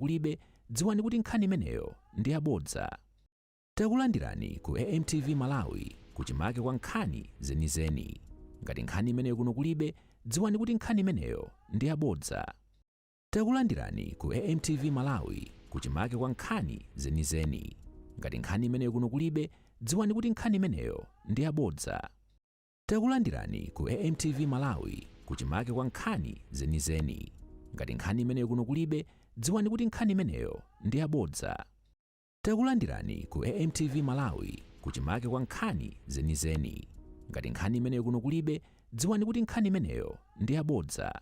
Kulibe, dziwani kuti nkhani imeneyo ndi yabodza. Takulandirani ku AMTV Malawi, kuchimake kwa nkhani zenizeni. Ngati nkhani imeneyo kuno kulibe, dziwani kuti nkhani imeneyo ndi yabodza. Takulandirani ku AMTV Malawi, kuchimake kwa nkhani zenizeni. Ngati nkhani imeneyo kuno kulibe, dziwani kuti nkhani imeneyo ndi yabodza. Takulandirani ku AMTV Malawi, kuchimake kwa nkhani zenizeni. Ngati nkhani imeneyo kuno kulibe, dziwani kuti nkhani imeneyo ndi yabodza. Takulandirani ku AMTV Malawi, kuchimake kwa nkhani zenizeni. Ngati nkhani imeneyo kuno kulibe, dziwani kuti nkhani imeneyo ndi yabodza.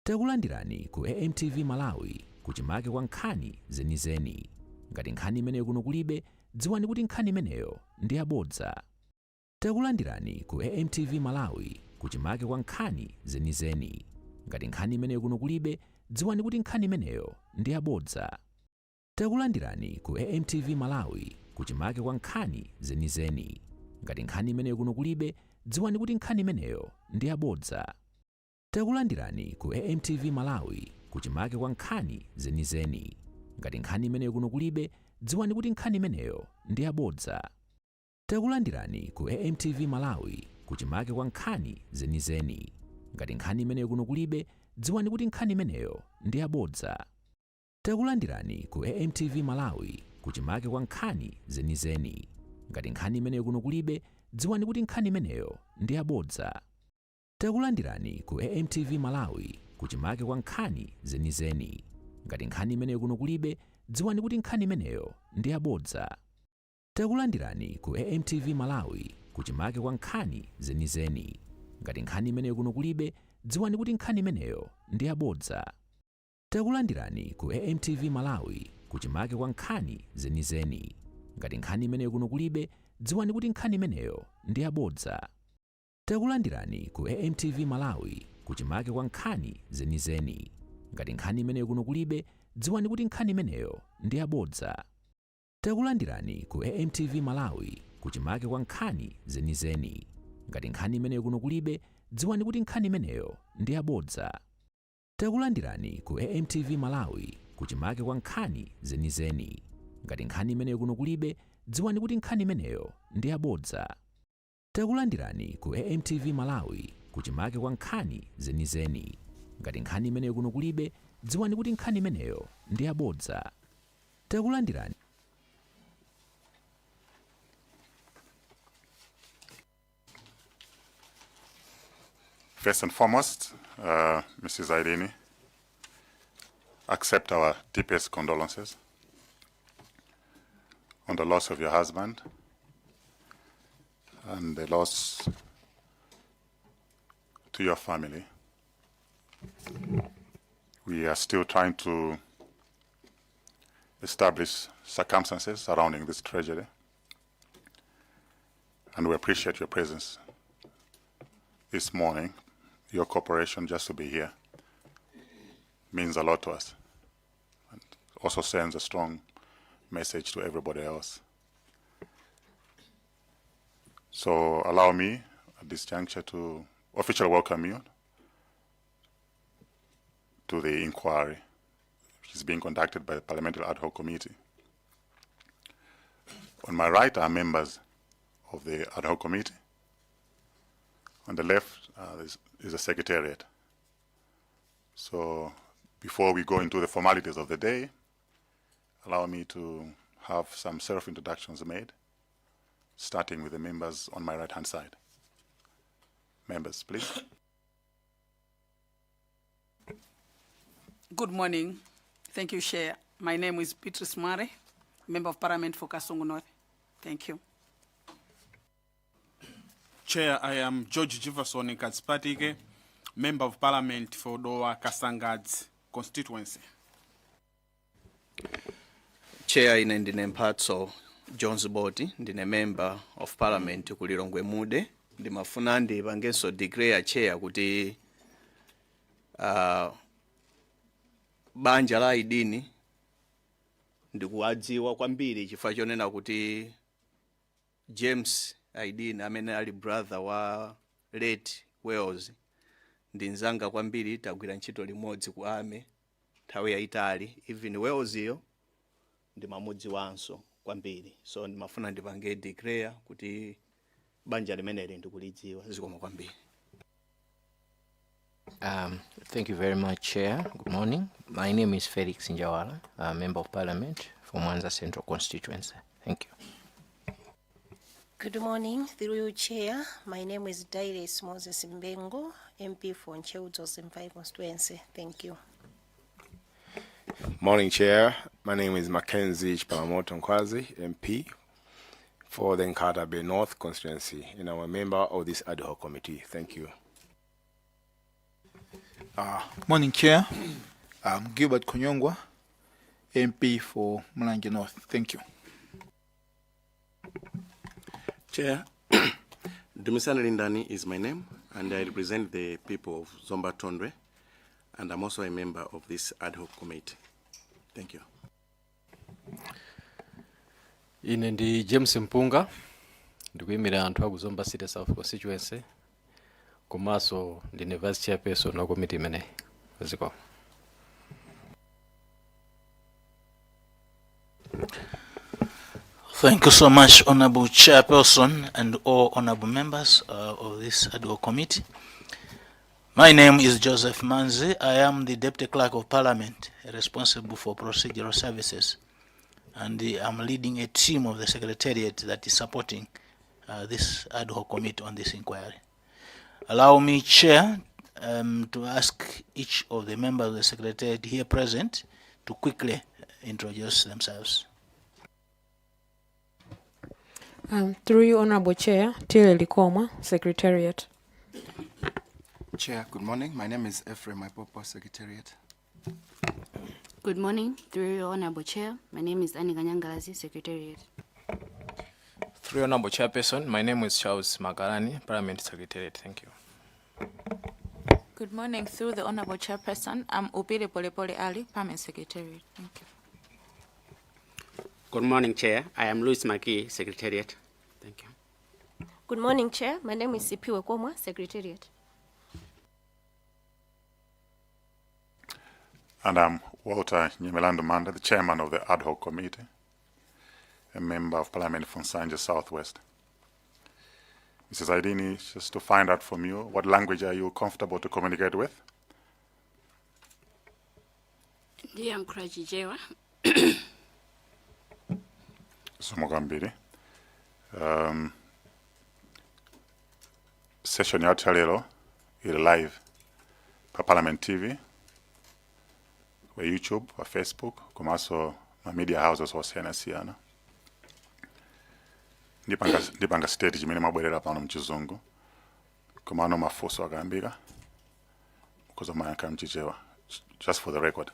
Takulandirani ku AMTV Malawi, kuchimake kwa nkhani zenizeni. Ngati nkhani imeneyo kuno kulibe, dziwani kuti nkhani imeneyo ndi yabodza. Takulandirani ku AMTV Malawi, kuchimake kwa nkhani zenizeni. Ngati nkhani imeneyo kuno kulibe, dziwani kuti nkhani imeneyo ndi yabodza. Takulandirani ku AMTV Malawi, kuchimake kwa nkhani zenizeni. Ngati nkhani imeneyo kuno kulibe, dziwani kuti nkhani imeneyo ndi yabodza. Takulandirani ku AMTV Malawi, kuchimake kwa nkhani zenizeni. Ngati nkhani imeneyo kuno kulibe, dziwani kuti nkhani imeneyo ndi yabodza. Takulandirani ku AMTV Malawi, kuchimake kwa nkhani zenizeni. Ngati nkhani imeneyo kuno kulibe, dziwani kuti nkhani imeneyo ndi yabodza. Takulandirani ku AMTV Malawi, kuchimake kwa nkhani zenizeni. Ngati nkhani imeneyo kuno kulibe, dziwani kuti nkhani imeneyo ndi yabodza. Takulandirani ku AMTV Malawi, kuchimake kwa nkhani zenizeni. Ngati nkhani imeneyo kuno kulibe, dziwani kuti nkhani imeneyo ndi yabodza. Takulandirani ku AMTV Malawi, kuchimake kwa nkhani zenizeni. Ngati nkhani imeneyo kuno kulibe, dziwani kuti nkhani imeneyo ndi yabodza. Takulandirani ku AMTV Malawi, kuchimake kwa nkhani zenizeni. Ngati nkhani imeneyo kuno kulibe, dziwani kuti nkhani imeneyo ndi yabodza. Takulandirani ku AMTV Malawi, kuchimake kwa nkhani zenizeni. Ngati nkhani imeneyo kuno kulibe, dziwani kuti nkhani imeneyo ndi yabodza. Takulandirani ku AMTV Malawi, kuchimake kwa nkhani zenizeni. Ngati nkhani imeneyo kuno kulibe, dziwani kuti nkhani imeneyo ndi yabodza. Takulandirani ku AMTV Malawi, kuchimake kwa nkhani zenizeni. Ngati nkhani imeneyo kuno kulibe, dziwani kuti nkhani imeneyo ndi yabodza. Takulandirani ku AMTV Malawi, kuchimake kwa nkhani zenizeni. Ngati nkhani imeneyo kuno kulibe, dziwani kuti nkhani imeneyo ndi yabodza. Takulandirani. First and foremost, Mrs. Aidini, accept our deepest condolences on the loss of your husband and the loss to your family. We are still trying to establish circumstances surrounding this tragedy, and we appreciate your presence this morning. Your cooperation just to be here means a lot to us and also sends a strong message to everybody else. So allow me at this juncture to officially welcome you to the inquiry, which is being conducted by the Parliamentary Ad Hoc Committee. On my right are members of the Ad Hoc Committee. On the left is the Secretariat. So before we go into the formalities of the day, allow me to have some self-introductions made, starting with the members on my right-hand side. Members, please. Good morning. Thank you, Chair. My name is Beatrice Mwale, Member of Parliament for Kasungu North. Thank you. Chair, I am George Jefferson Katsipatike, Member of Parliament for Dowa Kasangadzi constituency. Chair, ine ndine Mphatso Jones Boti, ndine Member of Parliament ku Lilongwe Mude. Ndimafuna ndipangenso declare, Chair, kuti banja la Aidini ndikuwadziwa kwambiri chifukwa chonena kuti James Aidini, amene ali brother wa late Wales, ndi mzanga kwambiri. Tagwira ntchito limodzi ku army. nthawi yayitali. Even Wellsyo ndimamudziwanso kwambiri, so ndimafuna ndipange declare kuti banja limeneli ndikulidziwa. Zikomo kwambiri. Thank you very much, Chair. Good morning. My name is Felix Njawala, a Member of Parliament for Mwanza Central Constituency. Thank you. Good morning, through you, Chair. My name is Dairis Moses Mbengo, MP for Ntcheu Dzonzi constituency. Thank you. Morning, Chair. My name is Mackenzie Chipalamoto Nkhwazi, MP for the Nkhata Bay North constituency, and I'm a member of this ad hoc committee. Thank you. Morning, Chair. I'm Gilbert Khonyongwa, MP for Mulanje North. Thank you. Chair, Dumisani Lindani is my name, and I represent the people of Zomba Thondwe, and I'm also a member of this ad hoc committee. Thank you. Ine ndi James Mpunga, ndikuyimira anthu aku Zomba City South constituency, komanso ndine vice chairperson wa komiti imeneyi. Zikomo. Thank you so much, Honorable Chairperson and all honorable members of this ad hoc committee. My name is Joseph Manzi. I am the Deputy Clerk of Parliament responsible for procedural services, and I'm leading a team of the Secretariat that is supporting this ad hoc committee on this inquiry. Allow me, Chair, to ask each of the members of the Secretariat here present to quickly introduce themselves. Through you, Honorable Chair, Tile Likoma, Secretariat. Chair, good morning. My name is Ephraim Maipopo, Secretariat. Good morning, through you, Honorable Chair. My name is Annie Ganyangalazi, Secretariat. Through Honorable Chairperson, my name is Charles Magalani, Parliament Secretariat. Thank you. Good morning, through the Honorable Chairperson. I'm Upile Polepole Ali, Parliament Secretariat. Thank you. Good morning, Chair. I am Louis Maki, Secretariat. Thank you. Good morning, Chair. My name is Sipiwe Komwa, Secretariat. And I'm Walter Nyamilandu Manda, the chairman of the ad hoc committee, a member of Parliament from Nsanje Southwest. Mrs. Aidini, just to find out from you, what language are you comfortable to communicate with? Ndiyankhula Chichewa. Zikomo kwambiri. Session yathu lero ili live pa Parliament TV, pa YouTube, pa Facebook, komanso ma media houses osiyanasiyana. Ndipanga state chimene mwabwerera pano mchizungu, komano mafunso akayambika mukhoza mayankha mchichewa, just for the record.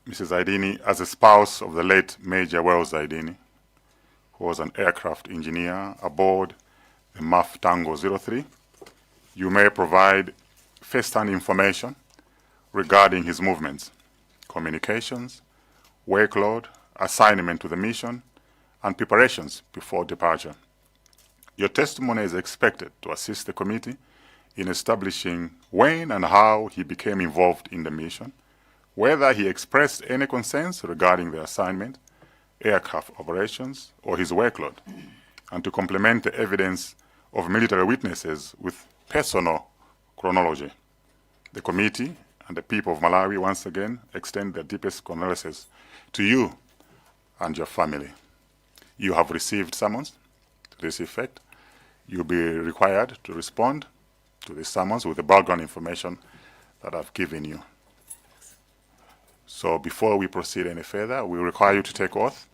Mrs. Aidini, as a spouse of the late Major Wells Aidini, who was an aircraft engineer aboard the MAF Tango 03, you may provide first-hand information regarding his movements, communications, workload, assignment to the mission, and preparations before departure. Your testimony is expected to assist the committee in establishing when and how he became involved in the mission, whether he expressed any concerns regarding the assignment, aircraft operations, or his workload, and to complement the evidence of military witnesses with personal chronology. The committee and the people of Malawi once again extend their deepest condolences to you and your family. You have received summons to this effect. You'll be required to respond to the summons with the background information that I've given you. So before we proceed any further, we require you to take oath.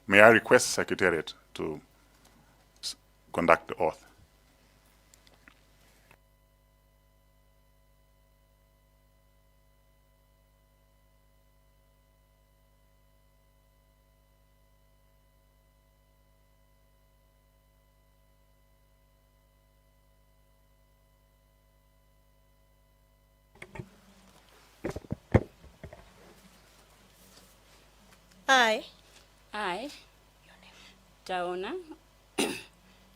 May I request Secretariat to conduct the oath? I, I, Taona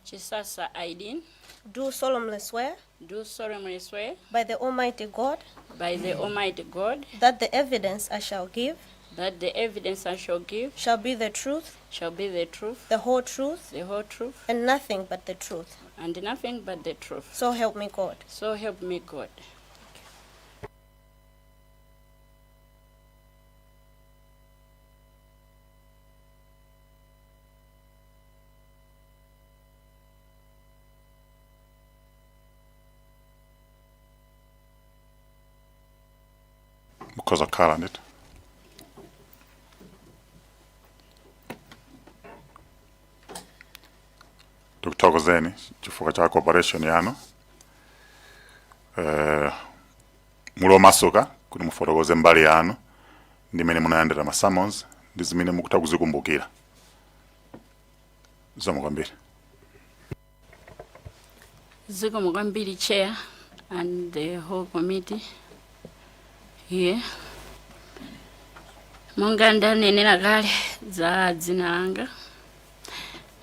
Chisasa Aidin, do solemnly swear do solemnly swear by the Almighty God by by the Almighty God, that the evidence I shall give that the evidence I shall give shall be the truth, shall be the truth, the whole truth, the whole truth, and nothing but the truth. and nothing but the truth. So help me God. So help me God. Mukhoza kukhala ndithu. Tikuthokozeni chifukwa cha cooperation yanu. Muli omasuka kuti mufotokoze mbali yanu ndi imene munayendera ma summons ndi zimene mukutha kuzikumbukira. Zikomo kwambiri. Zikomo kwambiri, Chair, and the whole committee here. Monga ndanenera kale za dzina langa,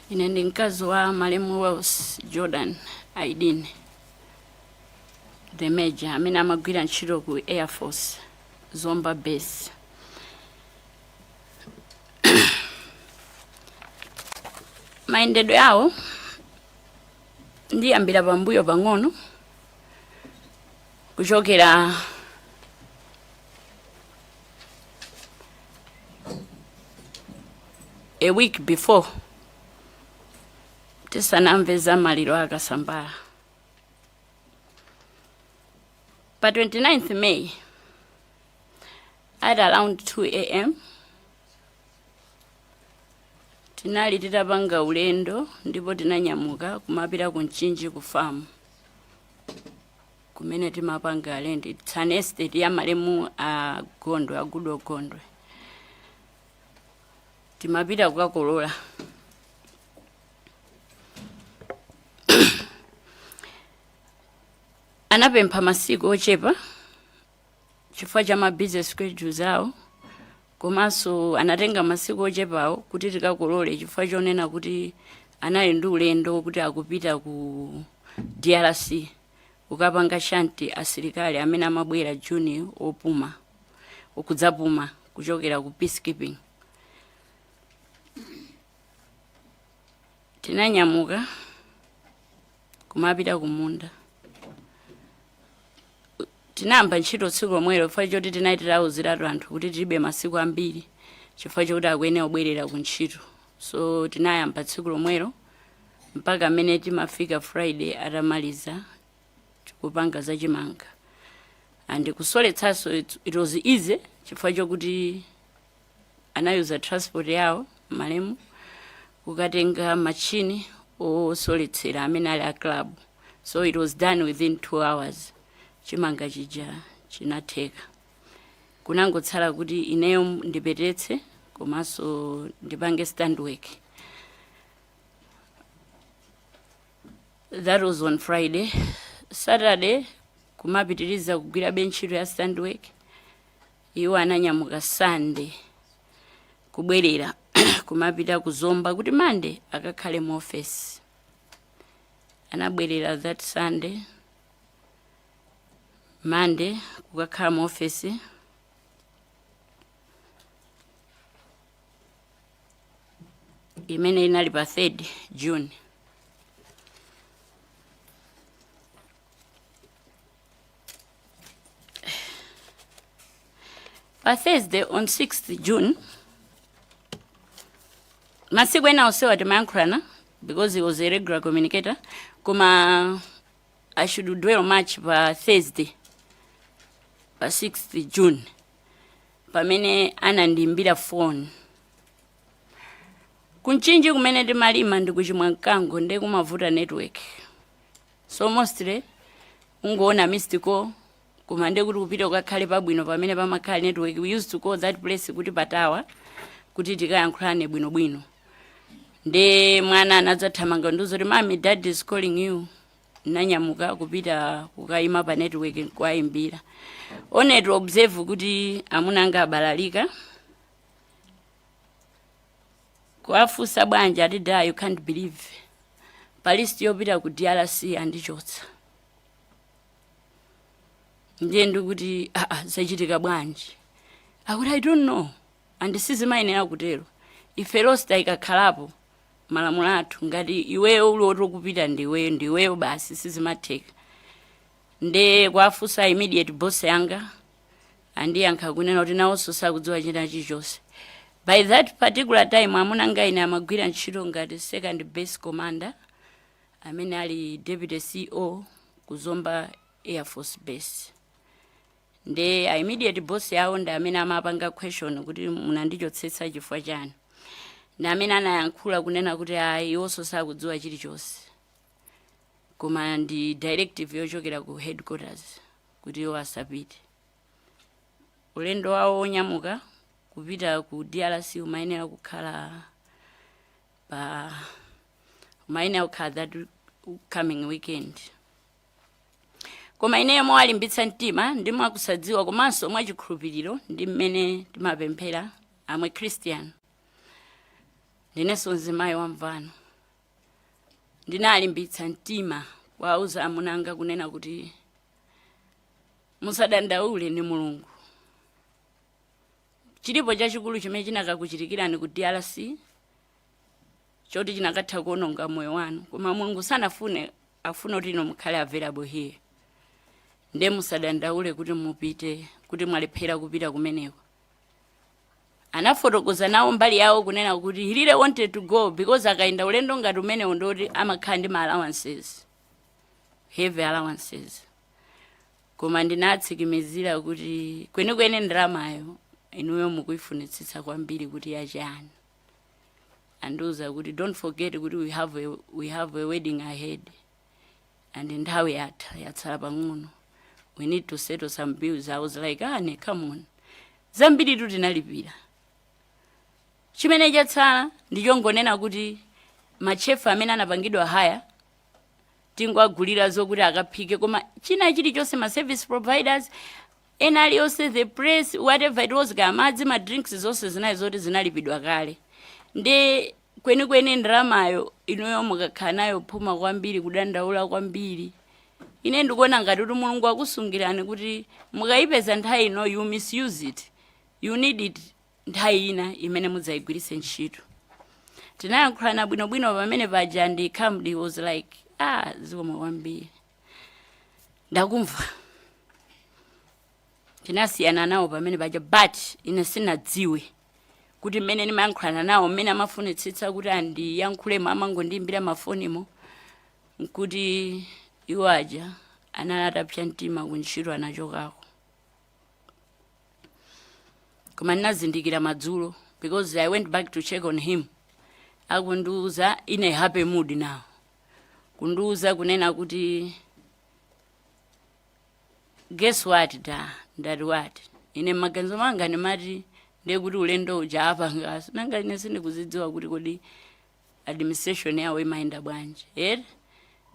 ine ndi mkazi wa malemu Wells Jordan Aidini, the major amene amagwira ntchito ku Air Force Zomba Base. Mayendedwe awo ndiyambira pambuyo pang'ono, kuchokera a week before tisanamve za maliro a Kasambara. Pa 29th May at around 2 a.m. tinali titapanga ulendo ndipo tinanyamuka kumapita ku Mchinji, ku farm kumene timapanga rent. It's an estate ya malemu a Gondwe, a Gudo Gondwe. Timapita kukakolola. Anapempha masiku ochepa chifukwa cha ma busy schedules awo, komanso anatenga masiku ochepawo kuti tikakolole chifukwa chonena kuti anali ndi ulendo kuti akupita ku DRC kukapanga shunt asilikali amene amabwera June opuma, okudzapuma kuchokera ku peacekeeping. Tinanyamuka kumapita kumunda. Tinayamba ntchito tsiku lomwelo chifukwa choti tinali titawuziratu anthu kuti tilibe masiku ambiri chifukwa chokuti akuyenera kubwerera ku ntchito. So tinayamba tsiku lomwelo mpaka amene timafika Friday atamaliza kupanga zachimanga and kusoletsanso. It was easy chifukwa chokuti anayuza transport yawo malemu kukatenga machini osoletsera amene ali a club, so it was done within 2 hours. Chimanga chija chinatheka, kunangotsala kuti ineyo ndipetetse komanso ndipange stand work. That was on Friday. Saturday kumapitiriza kugwirabe ntchito ya stand work. Iwo ananyamuka Sunday kubwerera kumapita kuzomba kuti Monday akakhale mu office. Anabwerera that Sunday, Monday kukakhala mu office. Imene inali pa 3rd June. Pa Thursday, on 6th June, masiku ena onsewa timayankhulana because he was a regular communicator, koma I should dwell much pa Thursday, pa 6th June, pamene anandiimbira phone. Kunchinji kumene timalima ndi kuchimwa mkango, ndi kumavuta network, so mostly ungoona missed call, koma ndi kuti kupita kukakhale pabwino pamene pamakhala network. We used to call that place kuti pa tower, kuti tikayankhulane bwinobwino. Ndi mwana anadzathamanga ndiuza kuti, "Mami, Dad is calling you." Nanyamuka kupita kukayima pa network nkuwayimbira, only to observe kuti amuna anga abalalika. Kuwafunsa bwanji, ati, "Da, you can't believe, pa list yopita ku DRC andichotsa." Ndiye ndikuti, "Aa, zachitika bwanji?" Akuti, "I don't know, and sizimayenera kutero. Ife roster ikakhalapo, malamulo athu, ngati iweyo uli woti ukupita, ndiweyo, ndiweyo basi, sizimatheka." Nde kwafunsa immediate boss yanga, andiyankha kunena kuti nawonso sakudziwa china chilichonse. By that particular time, amuna anga ine amagwira ntchito ngati second base commander, amene ali deputy CO ku Zomba Air Force Base. Nde a immediate boss yawo ndi amene amapanga question kuti, "Munandichotsetsa chifukwa chani?" Ndi amene anayankhula kunena kuti ayi, iwonso sakudziwa chilichonse, koma ndi directive yochokera ku headquarters kuti iwo asapite. Ulendo wawo wonyamuka kupita ku DRC umayenera kukhala that coming weekend. Koma ineyo mowalimbitsa mtima ndi mwakusadziwa komanso mwachikhulupiriro ndi mmene timapemphera, amwe Christian, ndinenso mzimayi wamvano, ndinalimbitsa mtima kuwauza amuna anga kunena kuti, "Musadandaule, ndi Mulungu. Chilipo chachikulu chimene chinakakuchitikirani ku DRC choti chinakatha kuononga moyo wanu, koma Mulungu sanafune, afuna kuti ino mukhale available here. Nde musadandaule kuti mupite, kuti mwalephera kupita kumeneko." Anafotokoza nawo mbali yawo kunena kuti he really wanted to go because akayenda ulendo ngati umenewo, ndoti amakhala ndi ma allowances, heavy allowances. Koma ndinatsimikizira kuti kwenikweni ndalamayo inuyo mukuifunitsitsa kwambiri kuti yachani? Andiuza kuti, "Don't forget kuti we have a wedding ahead and nthawi yatha, yatsala pang'ono. We need to settle some bills." I was like, "Ah, ne, come on, zambiri tu tinalipira. Chimene chatsala ndichongonena kuti ma chef amene anapangidwa hire tingoagulira zokuti akaphike, koma china chilichonse, ma service providers ena aliyonse, the press, whatever it was, kaya madzi, ma drinks, zonse zinali zoti zinalipidwa kale. Ndi kwenikweni ndalamayo inuyo mukakhala nayo phuma kwambiri, kudandaula kwambiri, ine ndikuona ngati kuti Mulungu akusungirani kuti mukayipeza nthawi ino, you misuse it, you need it nthawi ina imene mudzayigwiritse ntchito." Tinayankhulana bwinobwino pamene paja and calmly. He was like, "Ah, zikomo kwambiri, ndakumva." Tinasiyana nawo pamene paja, but ine sinadziwe kuti mmene ndimayankhulana nawo, mmene amafunitsitsa kuti andiyankhulemo, amangondiyimbira mafonimo, nkuti iwo aja anali atapsa mtima, kuntchito anachokako. Koma ndinazindikira madzulo because I went back to check on him, akundiuza in a happy mood now, kundiuza kunena kuti, "Guess what, da?" Ndati, "What?" Ine m'maganizo manga ndimati ndiye kuti ulendo uja apangaso, nanga ine sindikuzidziwa kuti kodi administration yawo imayenda bwanji ere.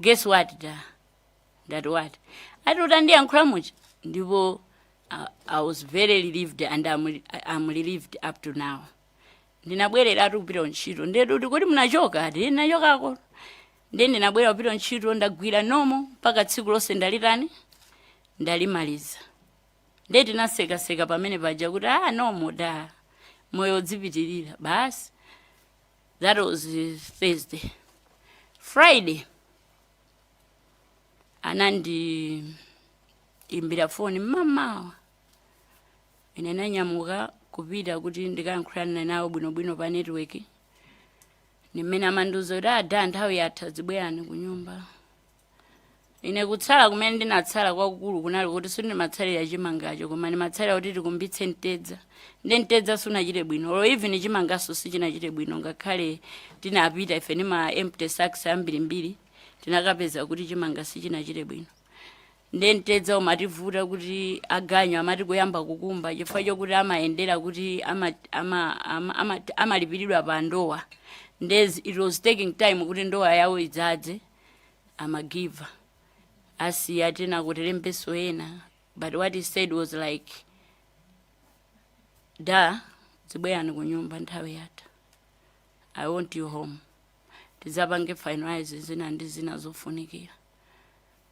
"Guess what, da?" Ndati, "What?" Ati, "Utandiyankhula muja ndipo I was very relieved and I'm relieved up to now. Ndinabwereratu kupita ntchito." Ndetu kuti, "Kodi munachoka?" Ati, "Nachokako." Ndiye ndinabwera kupita ntchito, ndagwira nomo mpaka tsiku lonse, ndalitani, ndalimaliza. Ndiye tinasekaseka pamene paja kuti, "Ah, nomo da, moyo udzipitirira basi." That was Thursday. Friday anandiimbira foni mmamawa. Ine nanyamuka kupita kuti ndikayankhulane nawo bwinobwino pa network. Nimene amandiuza kuti, "Ada, nthawi yatha, zibwerani ku nyumba." Ine kutsala kumene ndinatsala kwakukulu kunali kuti sindimatsalira chimangacho, koma ndimatsalira kuti tikumbitse mtedza. Ndi mtedza sunachite bwino, or even chimangaso sichinachite bwino. Ngakhale tinapita ife ndi ma empty sacks ambirimbiri, tinakapeza kuti chimanga sichinachite bwino. Ndi mtedza umativuta kuti aganyu amati kuyamba kukumba, chifukwa chokuti amayendera kuti amalipiridwa pa ndowa. Ndezi it was taking time kuti ndowa yawo idzadze, amagiva asiya tena kuti lembeso ena. But what he said was like, "Da, zibwerani ku nyumba, nthawi yatha. I want you home, tidzapange finalize zina ndi zina zofunikira."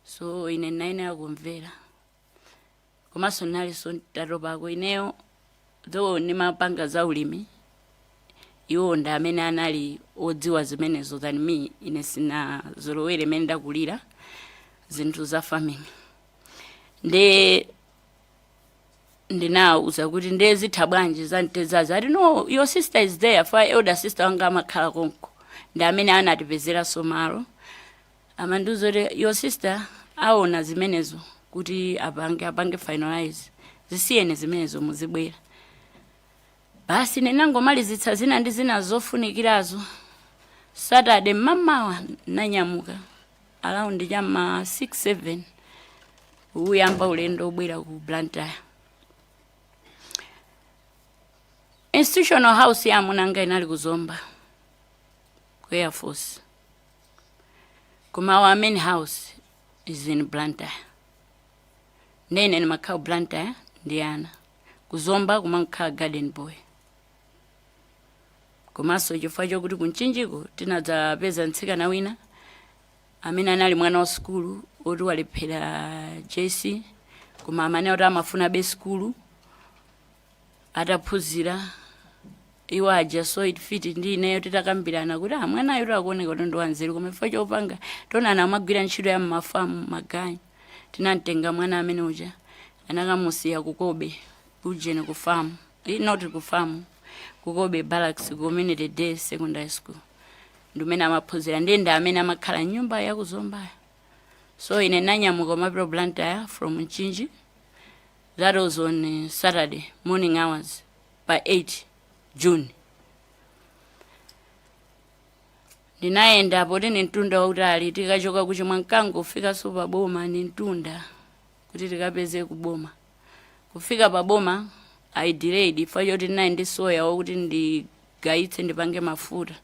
So ine ndinayenera kumvera. Komanso ndinalinso ntatopako ineyo, though ndimapanga za ulimi, iwo ndi amene anali odziwa zimenezo than me. Ine sinazolowere imene ndakulira zinthu za farming. Nde ndinawuza kuti, "Nde zitha bwanji za mtedzazi?" Ati, "No, your sister is there." For elder sister wanga amakhala konko, ndi amene anatipezeranso malo. Amandiuza kuti, "Your sister aona zimenezo kuti apange finalize, zisiyene zimenezo, muzibwera basi." Ndinangomalizitsa zina ndi zina zofunikirazo. Saturday mmamawa nanyamuka around chamma 6 7, uyamba ulendo obwera ku Blantyre. Institutional house ya amunanga inali kuzomba ku Air Force, koma our main house is in Blantyre. Ndene ndimakhala ku Blantyre ndi ana, kuzomba kumakhala garden boy. Komanso chifukwa chokuti kumchinjiko tinadzapeza mtsikana wina amene anali mwana wa sukulu oti walephera JC, koma amene oti amafuna be sukulu ataphunzira, iwo aja saw it fit ndi ineyo titakambirana kuti, "Ah, mwanayo akuoneka kuti ndi wanzeru, koma chifukwa chopanga tonana amagwira ntchito ya mmafamu maganyu." Tinamtenga mwana amene uja, anakamusiya kukobe kujeni ku famu, not ku famu, kukobe Barracks Community Day Secondary School, ndimene amaphunzira. Ndiye ndi amene amakhala nyumba yakuzombayo. So ine nanyamuka kumapita Blantyre from Mchinji. That was on Saturday morning hours pa 8 June. Ndinayenda poti ni mtunda wautali, tikachoka kuchimwa mkango kufikanso pa boma ni mtunda kuti tikapeze kuboma. Kufika pa boma I delayed chifukwa choti ndinali ndi soya wokuti ndigayitse ndipange mafuta.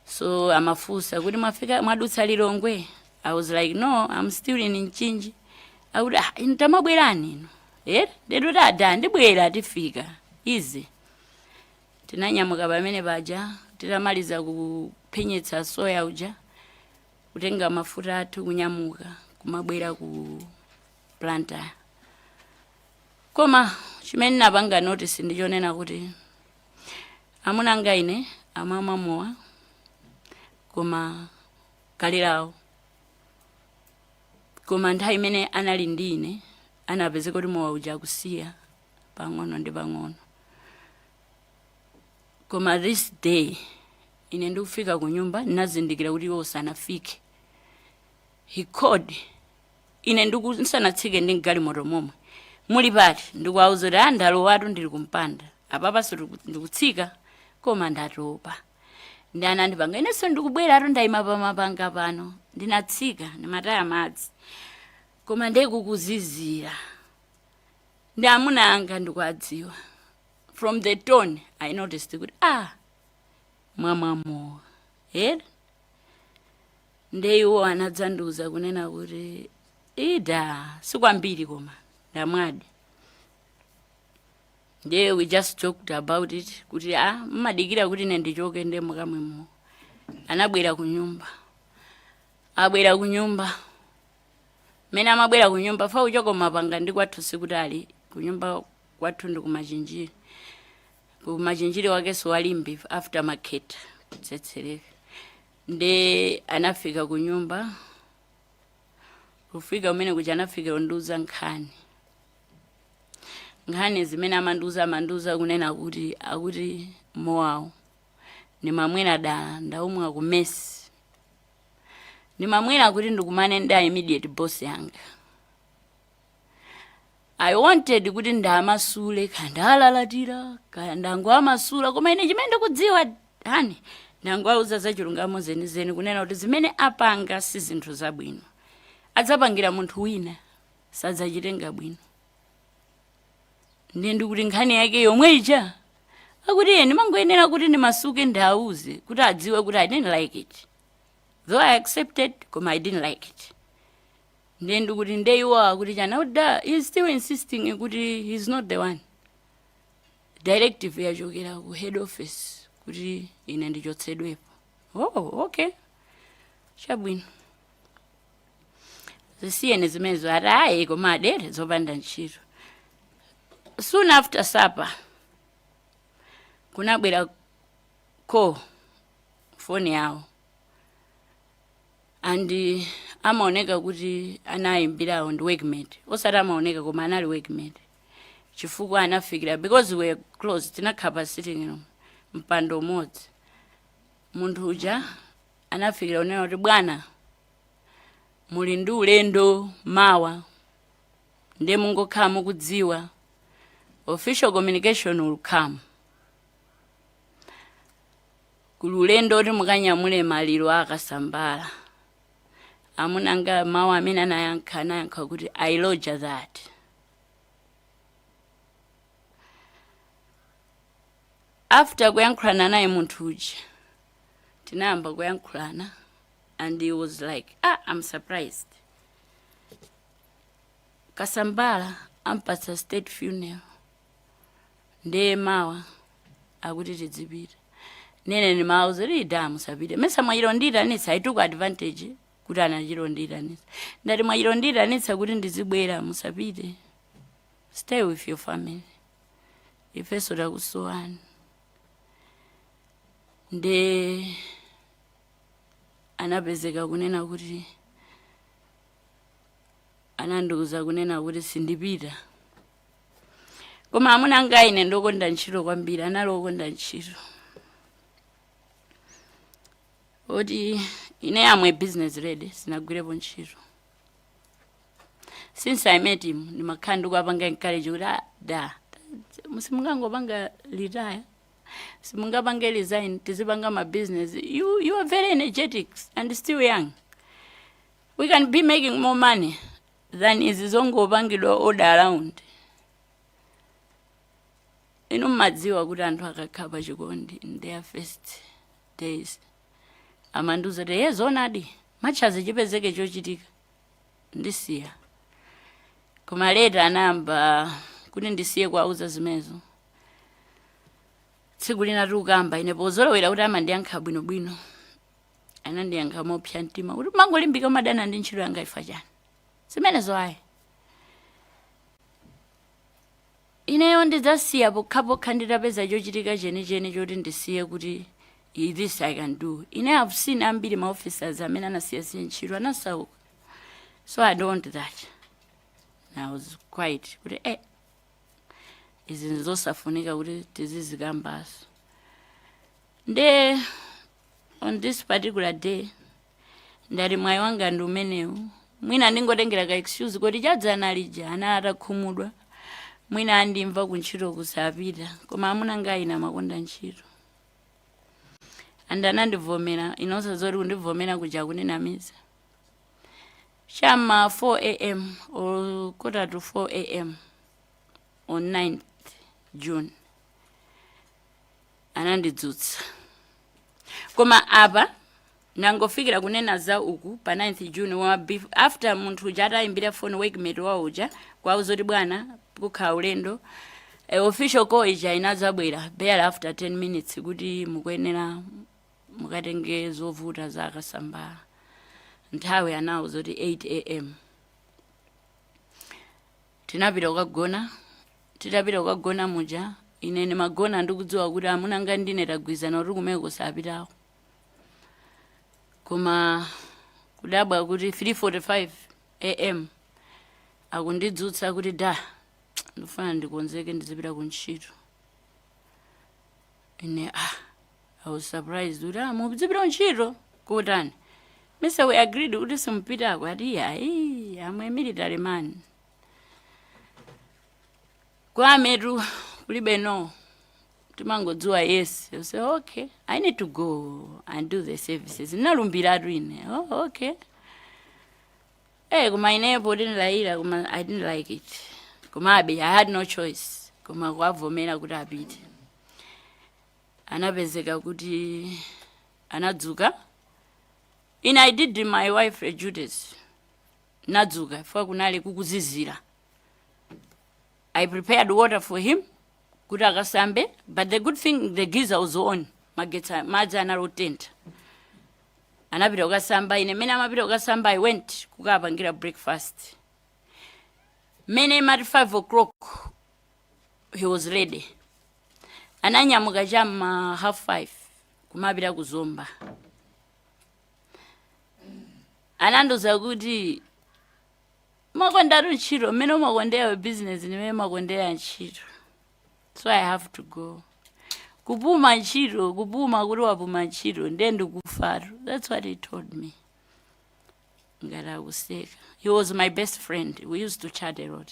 So amafunsa kuti, "Mwafika, mwadutsa Lilongwe?" I was like, "No, I'm still in Mchinji." Akuti, "Ah, inu tamabwerani inu." Ndetu tada ndibwera, tifika izi. Tinanyamuka pamene paja, titamaliza kuphenyetsa soya uja, kutenga mafuta athu, kunyamuka kumabwera ku Blantyre. Koma chimene napanga notice ndichonena kuti amuna anga ine amamwa mowa, koma kalerawo. Koma nthawi imene anali ndi ine anapezeka kuti mowa uja akusiya pang'ono ndi pang'ono. Koma this day ine ndikufika ku nyumba, ndinazindikira kuti iwo sanafike. He called ine ndisanatsike ndi mgalimoto momwe, "Muli pati?" Ndikuwauza kuti, "Ndalowatu, ndili kumpanda apapanso ndikutsika, koma ndatopa." Ndi anandipanga, "Inenso ndikubweratu, ndayima pamapanga pano." Ndinatsika, ndimataya madzi, koma ndekukuzizira. Ndi amuna anga ndikuadziwa, from the tone I noticed kuti, ah, mwamwamowa ere. Nde iwo anadzandiuza kunena kuti, "Ida sikwambiri, koma ndamwadi." Ndiye we just talked about it kuti, ah, mmadikira kuti ine ndichoke nde mukamwemo. Anabwera ku nyumba, abwera ku nyumba. Mmene amabwera ku nyumba, fa kuchoka mapanga ndi kwathu sikutali. Ku nyumba kwathu ndi kumachinjiri, kumachinjiri wakenso walimbi after market kutsetsereka. Nde anafika ku nyumba, kufika kumene kuja anafika kundiuza nkhani. Nkhani zimene amandiuza kunena kuti, akuti mowawo ndimamwera dala, ndaumwa ku mess, ndimamwera kuti ndikumane ndi immediate boss yanga. I wanted kuti ndamasule, kaya ndalalatira, kaya ndangoamasula, koma ine chimene ndikudziwa hani, ndangoauza za chilungamo zenizeni, kunena kuti zimene apanga si zinthu zabwino, adzapangira munthu wina sadzachitenga bwino. Ndiye ndikuti nkhani yake yomwe ija, akuti iye ndimangoyenera kuti ndimasuke, ndauze kuti adziwe kuti I didn't like it, though I accepted, koma I didn't like it. Ndiye ndikuti ndeiwo akuti chana kuti da he's still insisting kuti he's not the one. Directive yachokera ku head office kuti ine ndichotsedwepo. Oh, okay, chabwino, zisiyene zimenezo. Ati ayi, koma adere zopanda ntchito. Soon after supper kunabwera call, foni yawo, and amaoneka kuti anayimbirawo ndi workmate, osati amaoneka koma anali workmate, chifukwa anafikira because we were close, tinakhala pa sitting room mpando umodzi. Munthu uja anafikira kunena kuti, "Bwana, muli ndi ulendo mawa, ndiye mungokhala mukudziwa, official communication will come. Kuli ulendo kuti mukanyamule maliro akasambala." Amunanga mawu amene anayankha, anayankha kuti, "I roger that." After kuyankhulana naye munthu uja, tinayamba kuyankhulana and he was like, "Ah, I'm surprised. Kasambala ampatsa state funeral, ndiye mawa akuti tidzipita." Nene ndimawauza kuti, "Da, musapite. Mesa mwachilondiyitanitsa?" I took advantage kuti anachilondiyitanitsa. Ndati, "Mwachilondiyitanitsa kuti ndizibwera, musapite. Stay with your family, ifenso takusowani." Nde anapezeka kunena kuti, anandiuza kunena kuti sindipita. Koma amuna anga ine ndokonda ntchito kwambiri, anali okonda ntchito, oti ine am a business lady, sinagwirepo ntchito. Since I met him, ndimakhala ndikuwapanga encourage kuti, "Ah, da, simungangopanga retire, simungapange resign, tizipanga ma business. You are very energetic and still young. We can be making more money than izi zongopangidwa order around." Inu mmadziwa kuti anthu akakhala pachikondi in their first days, amandiuza kuti, "Ye, zoonadi, matchazi chipezeke chochitika ndisiya." Koma later anayamba kuti ndisiye kuauza zimenezo. Tsiku lina tikukamba, ine pozolowera kuti amandiyankha bwinobwino, anandiyankha mopsa mtima kuti, "Mangolimbika umadana ndi ntchito yanga ifa chani? Zimenezo ayi, ineyo ndidzasiya pokhapokha nditapeza chochitika chenicheni choti ndisiye, kuti this I can do. Ine have seen ambiri ma officers amene anasiyasiya ntchito anasauka, so I don't want that." And I was quite kuti, izi ndizosafunika kuti tizizikambaso. Nde on this particular day ndati mwayi wanga ndi umenewu, mwina ndingotengera ka excuse kuti chadzana lija ana atakhumudwa, mwina andimva kuntchito kusapita. Koma amuna anga ine amakonda ntchito and anandivomera. Inonso zoti kundivomera kuja kundinamiza. Chama 4 a.m. or quarter to 4 a.m. on 9th June anandidzutsa. Koma apa nangofikira kunena za uku pa 9th June wa after munthu uja atayimbira phone workmate wawo uja kwauza kuti, "Bwana, kukhala ulendo," official call ija inadzabwera barely after 10 minutes kuti mukuyenera mukatenge zovuta za akasambala. Nthawi anawuza kuti 8 a.m. Tinapita kukagona. Titapita kukagona muja, ine ndimagona ndikudziwa kuti amuna anga ndine tagwizana kuti kumeko kusapitako. Koma kudabwa kuti 3:45 a.m. akundidzutsa kuti, "Da, ndifuna ndikonzeke ndizipita kuntchito." Ine, ah, I was surprised kuti, "Ah, muzipita kuntchito kutani? Mesa we agreed kuti simupitako?" Ati, "Ayi, I'm a military man, kwametu kulibe no, timangodziwa yes." You say, "Okay, I need to go and do the services, ndinalumbiratu ine." "Oh, okay." Koma inepo ndinilayira, koma I didn't like it. Komabe I had no choice koma kuwavomera kuti apite. Anapezeka kuti anadzuka. Ine I did my wife duties, nadzuka fika kunali kukuzizira. I prepared water for him kuti akasambe, but the good thing, the geyser was on, magetsi, madzi anali otentha. Anapita kukasamba. Ine mmene amapita kukasamba, I went kukapangira breakfast. Mmene imati 5 o'clock He was ready. Ananyamuka chamma 5:30 kumapita kuzomba. Anandiuza kuti, "Makondatu ntchito, mmene umakondera business ndimene makondera ntchito, so I have to go. Kupuma ntchito, kupuma kuti wapuma ntchito, ndiye ndikufatu." That's what he told me ngati akuseka. He was my best friend. We used to chat a lot.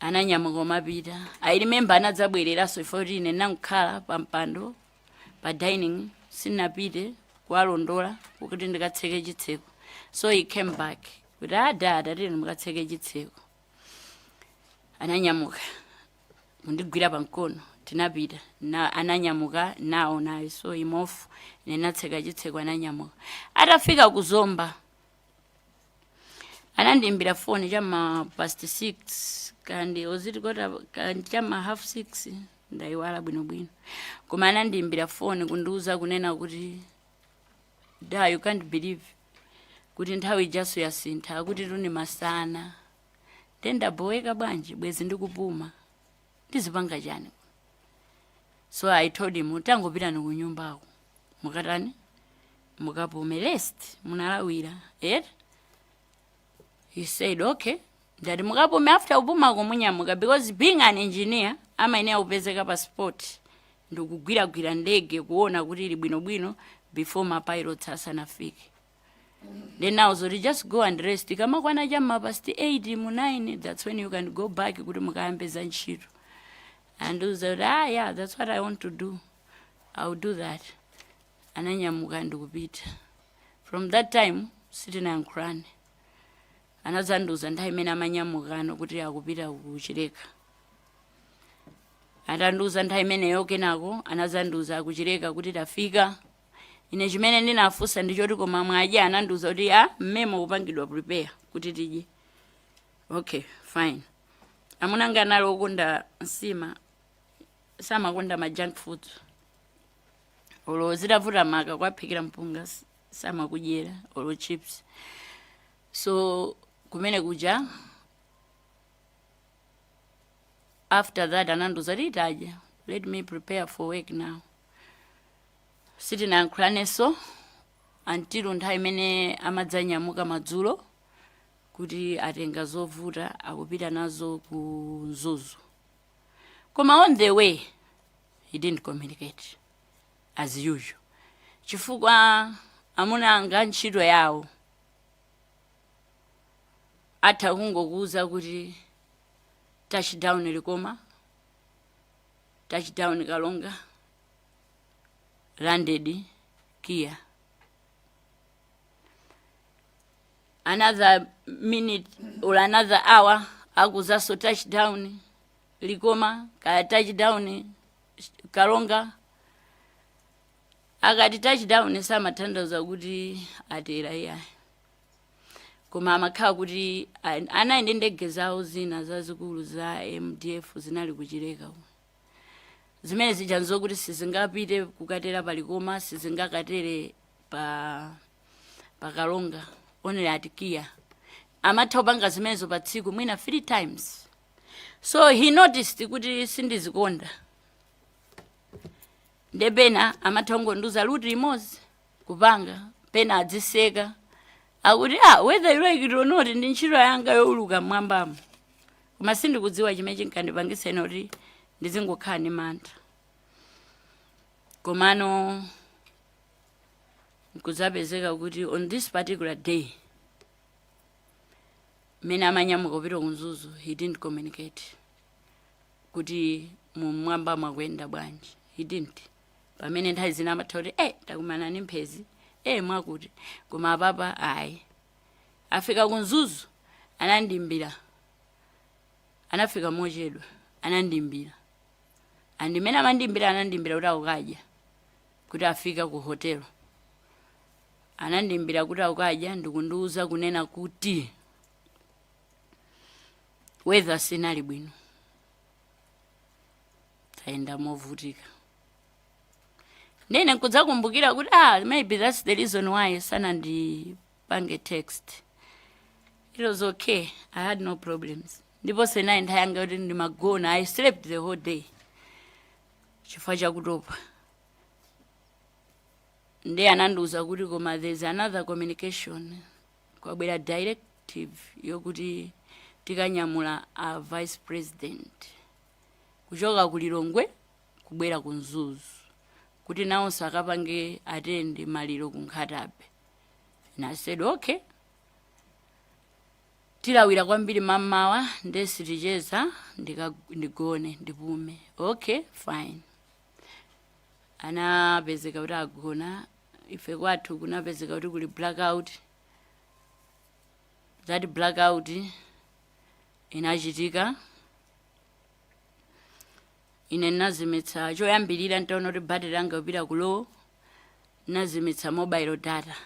Ananyamuka kumapita. I remember anadzabwereranso ifo kuti ine nankhala pa mpando pa dining, sinapite kuwalondola kuti ndikatseke chitseko. So he came back kuti, "Ada, tatiyeni mukatseke chitseko." Ananyamuka kundigwira pamkono, tinapita na ananyamuka nawo naye. So imofu ine natseka chitseko, ananyamuka. Atafika kuzomba anandiimbira foni chama past 6 kandi oziti kota kandi chama 6:30, ndayiwala bwinobwino, koma anandiimbira foni kundiuza kunena kuti, "Da, you can't believe kuti nthawi ijaso yasintha, akuti tuni masana. Ndendaboweka bwanji, bwezi ndikupuma, ndizipanga chani?" So I told him, "Tangopitani ku nyumbako, mukatani, mukapume, rest, munalawira eti." He said, "Okay." Ndati, "Mukapume, after kupumako munyamuka," because being an engineer amayenera kupezeka pa spot ndikugwiragwira ndege kuona kuti ili bwinobwino before ma pilots asanafike. Then now so just go and rest. Kamakwana chamma past 8 mu 9, that's when you can go back kuti mukayambe za ntchito. Andiuza kuti, "Ah, yeah, that's what I want to do. I will do that." Ananyamuka ndikupita. From that time sitinayankhulane. Anadzandiuza nthawi imene amanyamukano kuti akupita kuchileka. Atandiuza nthawi imeneyo, kenako anadzandiuza akuchileka kuti tafika. Ine chimene ndinafunsa ndichoti, "Koma mwadya?" Anandiuza kuti, "A, mmemo kupangidwa prepare kuti tidye." Okay, fine. Amuna anga anali okonda nsima, samakonda ma junk foods. Olo zitavuta maka kwaphikira mpunga, samakudyera olo chips. So kumene kuja, after that anandiuza kuti tadya, let me prepare for work now. Sitinayankhulanenso until nthawi imene amadzanyamuka madzulo kuti atenga zovuta, akupita nazo ku Mzuzu. Koma on the way he didn't communicate as usual, chifukwa amuna anga ntchito yawo atha kungokuuza kuti touchdown Likoma, touchdown Kalonga, landed Kia. Another minute or another hour akuzaso touchdown Likoma kaya touchdown Kalonga. Akati touchdown samatanthauza kuti atera, iyayi, koma amakhala kuti anali ndi ndege zawo zina zazikulu za MDF zinali kuchileka uko. Zimene zija nzokuti sizingapite kukatera palikoma, sizingakatere pa pakalonga, only at Kia. Amatha kupanga zimenezo pa tsiku mwina three times. So he noticed kuti sindizikonda. Nde pena amatha kungondiuza route imodzi kupanga, pena adziseka akuti, "Ah, whether you like it or not, ndi ntchito yanga yowuluka mmwambamo." Koma sindikudziwa chimene chinkandipangitsa ine kuti ndizingokhala ndi mantha. Komano nkudzapezeka kuti on this particular day mmene amanyamuka kupita ku Mzuzu, he didn't communicate kuti mumwamba mwakuyenda bwanji. He didn't. Pamene nthawi zina amatha kuti, "Takumana ndi mphezi, mwakuti." Koma apapa ayi. Afika ku Mzuzu anandimbira. Anafika mochedwa, anandimbira. Andimene amandimbira, anandimbira kuti akukadya, kuti afika ku hotelo. Anandimbira kuti akukadya ndikundiuza kunena kuti weather sinali bwino, tayenda movutika. Ndene nkudzakumbukira kuti, ah, maybe that's the reason why sanandipange text. It was okay, I had no problems. Ndiponso inali nthawi yanga yoti ndimagona. I slept the whole day chifukwa chakutopa. Ndiye anandiuza kuti koma there's another communication, kwabwera directive yokuti tikanyamula a vice president kuchoka ku Lilongwe kubwera ku Mzuzu kuti nawonso akapange attend maliro ku Nkhata Bay. And I said, "Okay, tilawira kwambiri mammawa, nde siticheza, ndigone ndipume." Okay, fine. Anapezeka kuti agona. Ife kwathu kunapezeka kuti kuli blackout. That blackout inachitika, ine ndinazimitsa choyambirira. Ntaona kuti battery langa kupita ku low, nazimitsa mobile data,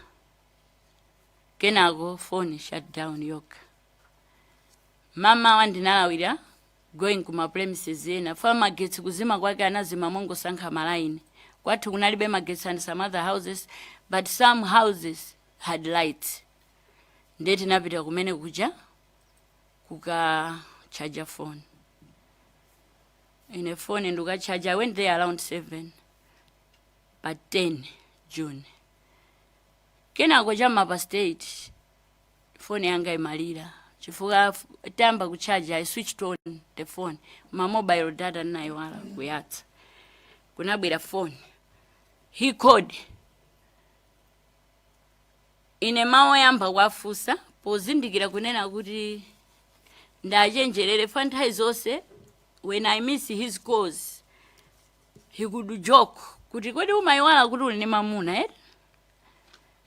kenako phone shut down yokha. Mamawa ndinalawira going kuma premises ena fa magetsi kuzima kwake anazima mongosankha malaini. Kwathu kunalibe magetsi and some other houses, but some houses had lights. Ndiye tinapita kumene kuja kukachaja phone. Ine phone ndikukachaja, I went there around 7 pa 10 June. Kenako chamma past 8 phone yanga imalira chifukwa tayamba kuchaja, I switched on the phone, ma mobile data ndinayiwala kuyatsa. Kunabwera phone, he called. Ine mawu oyamba kuwafunsa, pozindikira kunena kuti ndachenjerere fa nthawi zonse when I miss his calls he could joke kuti, "Kodi umayiwala kuti uli ndi mamuna, eh?"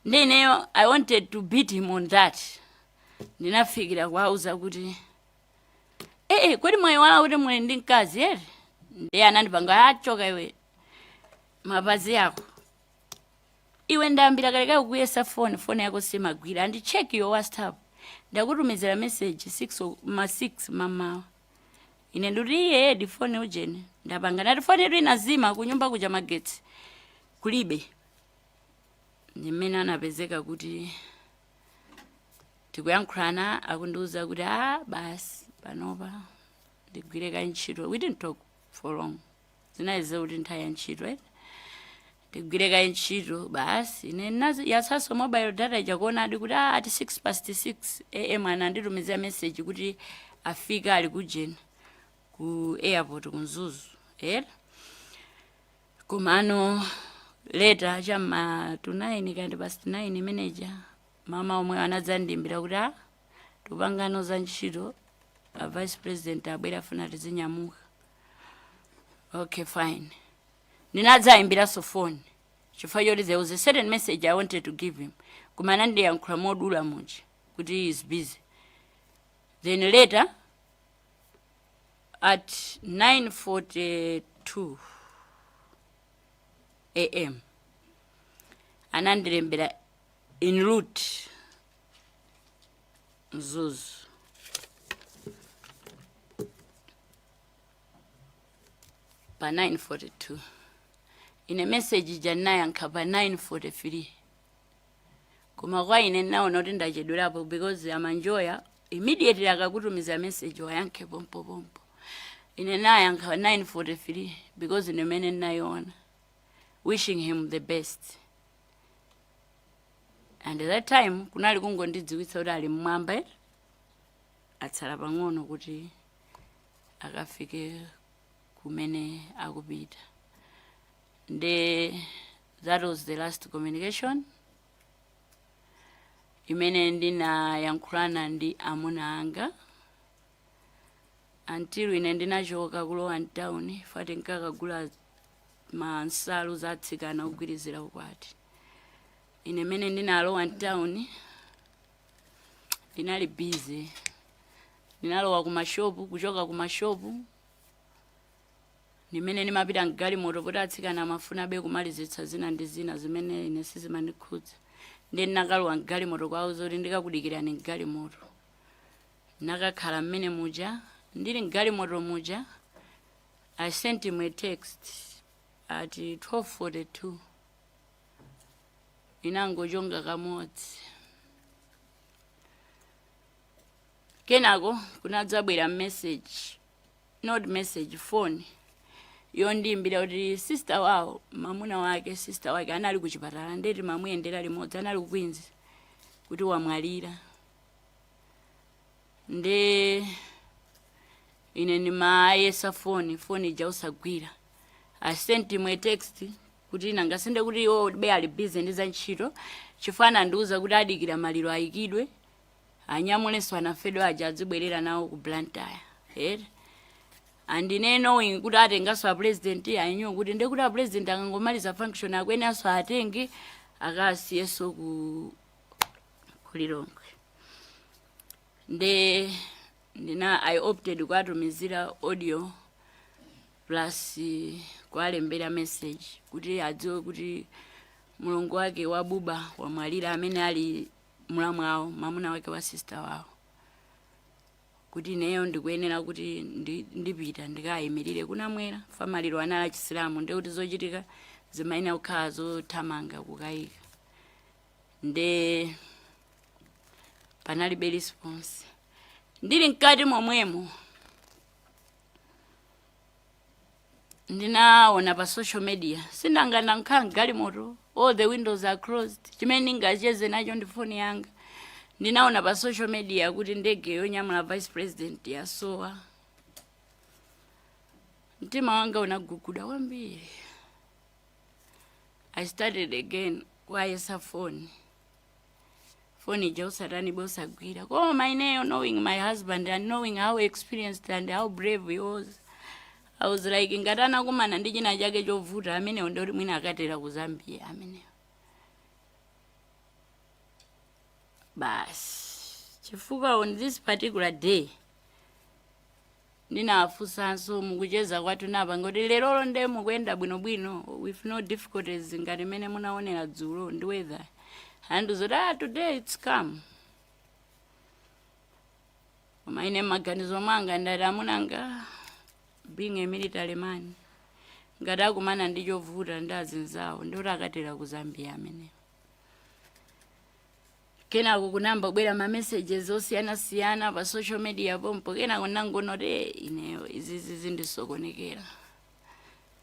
Ndi ineyo I wanted to beat him on that. Ndinafikira kuwauza kuti, "Ee, kodi mwayiwala kuti muli ndi mkazi ere?" Ndiye anandipanga, "Achoka iwe, mapazi ako iwe, ndayambira kalekale kukuyesa foni, foni yako simagwira, and check your WhatsApp, ndakutumizira message 6 ma 6 mamawa." Ine ndikuti, "Iye edi, foni ujeni ndapanga." Ndati foni yetu inazima kunyumba kuja, magetsi kulibe. Ndimene anapezeka kuti tikuyankhulana, akundiuza kuti, "A basi, panopa ndigwire kaye ntchito." We didn't talk for long, zinali kuti nthawi ya ntchito, eh? Ndigwire kaye ntchito basi. Ine yatsanso mobile data ija kuonadi kuti ati 6 past 6 am ananditumizira message kuti afika, ali kujeni ku airport ku Mzuzu, era. Komano later chamma to 9 kandi past 9 manager mama omwe anadzandimbira kuti, "A tikupangano za ntchito, a vice president abwera, afuna tizinyamuka." Okay, fine. Ndinadzayimbiranso phone chifukwa choti there was a certain message I wanted to give him, koma anandiyankhula modula muja kuti he is busy. Then later at 9:42 am anandilembera, "En route Mzuzu." Pa 9:42 ine message ija ndinayankha pa 9:43, koma kwa ine ndinaona kuti ndachedwerapo because amanjoya immediately akakutumiza message wayankhe pompo pompo. Ine nayankha 9:43 because ndimene ndinayiona, wishing him the best. And that time kunali kungondidziwitsa kuti ali mmwamba, eh? Atsala pang'ono kuti akafike kumene akupita. Nde that was the last communication imene ndinayankhulana ndi amuna anga until ine ndinachoka kulowa mtown fati nkakagula mansalu zatsikana kugwirizira ukwati. Ine mene ndinalowa mtown ndinali busy, ndinalowa kumashopu, kuchoka kumashopu ndimene ndimapita mgalimoto poti atsikana amafuna be kumalizitsa zina ndi zina zimene ine sizimandikhudza. Ndi ndinakalowa mgalimoto kwauza kuti ndikakudikirani mgalimoto. Nakakhala mmene muja, ndili mgalimoto muja I sent him a text at 12:42, inangochonga kamodzi. Kenako kunadzabwera message, not message, phone yondiyimbira kuti sister wawo, mamuna wake, sister wake anali kuchipatala, ndeti mamuyendera limodzi, anali ku Queens, kuti wamwalira. Nde ine ndimayesa foni, foni ija usagwira. I sent him a text kuti nangasende kuti iwo be ali busy ndi za ntchito, chifukwa anandiuza kuti adikira maliro ayikidwe, anyamulenso anafedwa aja, adzibwerera nawo ku Blantyre ere. And ine knowing kuti atenganso a president, I knew kuti ndekuti a president akangomaliza function akwenanso atenge akasiyenso ku Lilongwe. Nde ndina I opted kuatumizira audio plus kualembera message kuti adziwe kuti mulongo wake wa buba wamwalira, amene ali mulamu wawo, mamuna wake wa sister wawo, kuti ineyo ndikuyenera kuti ndipita ndikayimirire kunamwera famaliro. Anali achisilamu, ndekuti zochitika zimayenera kukhala zothamanga kukayika. Nde panalibe response. Ndili mkati momwemo ndinaona pa social media. Sindangana nkhala mgalimoto, all the windows are closed, chimene ndingacheze nacho ndi foni yanga. Ndinaona pa social media kuti ndege yonyamula vice president yasowa. Mtima wanga unaguguda kwambiri. I started again kuayesa foni, foni ija usatani bosagwira. Koma ineyo, knowing my husband and knowing how experienced and how brave he was, I was like, ngati anakumana ndi china chake chovuta amenewo, ndoti mwina akatera ku Zambia amenewo basi. Chifukwa on this particular day ndinafunsanso mukucheza kwathu, napanga kuti lerolo nde mukuyenda bwinobwino with no difficulties ngati mmene munaonera dzulo ndi weather, and zoti, "Ah, today it's calm." Koma ine m'maganizo mwanga ndati amunanga, being a military man, ngati akumana ndi chovuta ndi azinzawo, ndikuti akatera ku Zambia amenewo. Kenako kunamba kubwera ma messages osiyanasiyana pa social media pompo. Kenako nangoona kuti, "Eh, ineyo izizi zindisokonekera."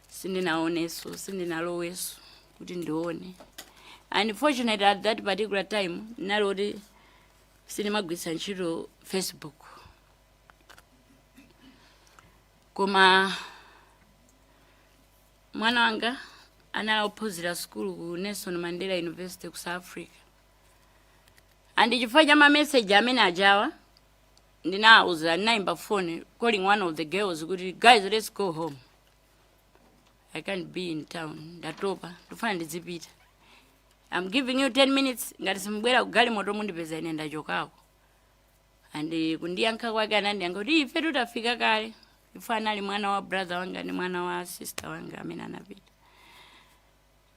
Sindinaoneso, sindinaloweso kuti ndione. Unfortunately, at that particular time ndinali kuti sindimagwiritsa ntchito Facebook. Koma mwana wanga anali ophunzira sukulu ku Nelson Mandela University ku South Africa, and chifukwa cha mameseji amene ajawa, ndinawuza, ndinayimba phone calling one of the girls kuti, "Guys, let's go home. I can't be in town, ndatopa, ndifuna ndizipita. I'm giving you 10 minutes, ngati simubwera kugalimoto mundipeza ine ndachokako." And kundiyankha kwake, anandiyankha kuti ife tutafika kale. Ife anali mwana wa brother wanga ndi mwana wa sister wanga amene anapita.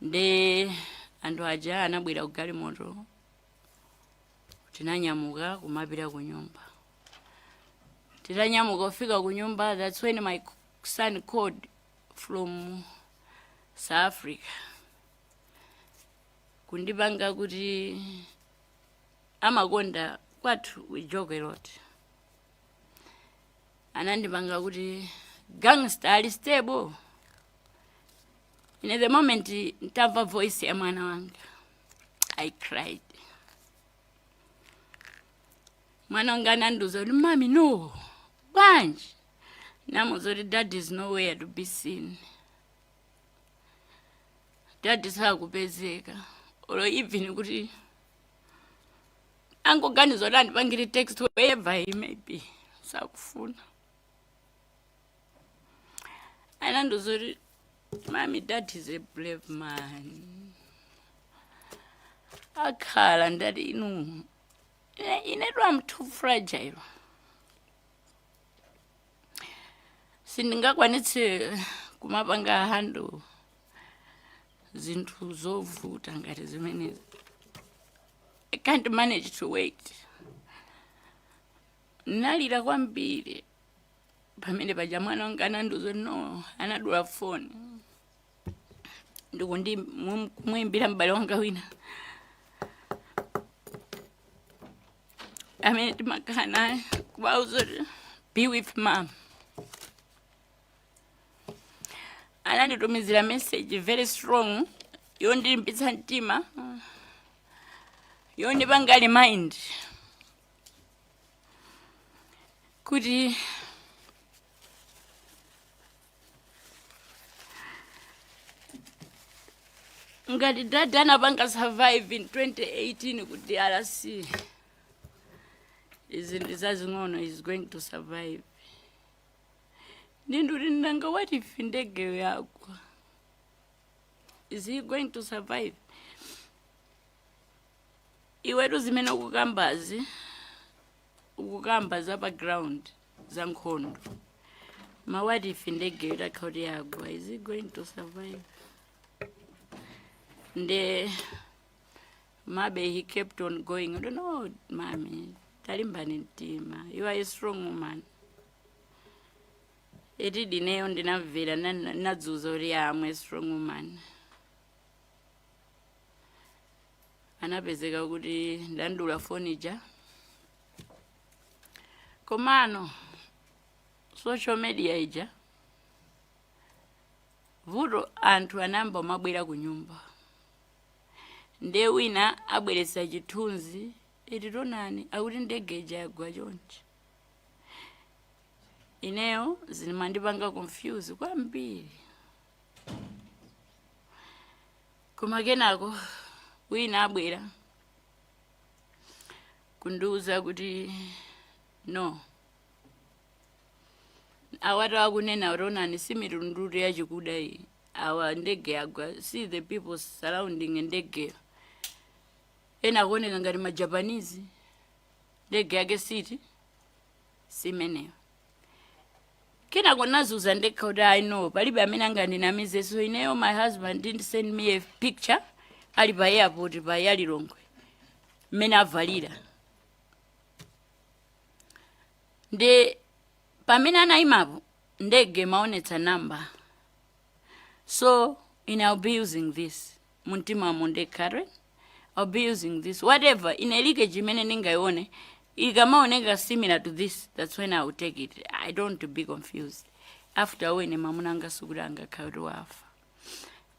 Nde anthu aja anabwera kugalimoto, tinanyamuka kumapita ku nyumba. Titanyamuka kufika ku nyumba, that's when my son called from South Africa kundipanga kuti amakonda kwathu, we joke a lot. Anandipanga kuti gangster ali stable. In the moment ntamva voice ya mwana wanga, I cried. Mwana wanga anandiuza kuti, "Mami, no, bwanji?" Namuuza kuti, "Dad is nowhere to be seen. Dad sakupezeka." Or even kuti angoganiza kuti andipangire text, wherever he may be, sakufuna. Anandiuza kuti, "Mami, dad is a brave man, akhala." Ndati, "Inu, inetu am too fragile, sindingakwanitse kumapanga handle zinthu zovuta ngati zimenezi. I can't manage to wait." Nalira kwambiri pamene paja. Mwana wanga anandiuza no, anadula foni ndikundi kumuimbira m'bale wanga wina amene timakhala naye. Kuwauza kuti be with Mom. Ananditumizira message very strong yondilimbitsa mtima, yondipanga remind kuti ngati dad anapanga survive in 2018 ku DRC, izi ndi zazing'ono, is going to survive. Ndinduti nanga what if ndegeyo yagwa, is he going to survive? Iwetu zimene ukukambazi, ukukamba za pa ground za nkhondo, ma what if ndegeyo itakhala kuti yagwa, is he going to survive? Nde maybe he kept on going. I don't know. Mami, talimbani mtima, you are a strong woman. Eti dineyo ndinamvera, nadzuza kuti I'm a strong woman. Anapezeka kuti ndandula foni ija, komano social media ija vuto, anthu anayamba umabwera ku nyumba, nde wina abweretsa chithunzi, iti tonani akuti ndege ija yagwa chonchi. Ineyo zimandipanga confuse kwambiri, koma kenako wina abwera kundiuza kuti no, awatu akunena kuti onani, si mitundu yachikuda iyi, awa ndege yagwa, see the people surrounding ndegeyo, ena akuoneka ngati ma Japanese, ndege yake siti simeneyo. Kenako nazuza ndekha kuti I know palibe amene angandinamize. So ineyo, my husband didn't send me a picture ali pa airport pa ya Lilongwe mmene avalira. Ndi pamene anayimapo ndege maonetsa namba, so in I'll be using this mumtima mundekhare, I'll be using this whatever in a leakage imene ndingayione ikamaoneka similar to this, that's when I will take it. I don't to be confused. After all, ine mamuna anga sikuti angakhala kuti wafa,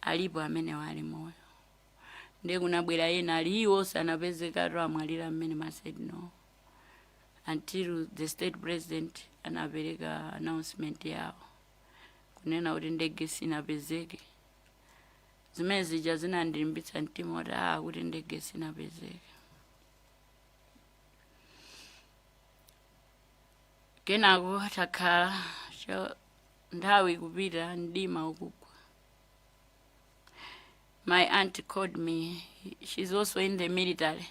alipo amene wali moyo. Ndiye kunabwera ena ali iwo sanapezekatu, amwalira mmene ma said no, until the state president anapereka announcement yawo kunena kuti ndege sinapezeke. Zimene zija zinandilimbitsa mtima kuti ah, kuti ndege sinapezeke. Kenako takhala nthawi kupita, mdima ukugwa. My aunt called me. She's also in the military,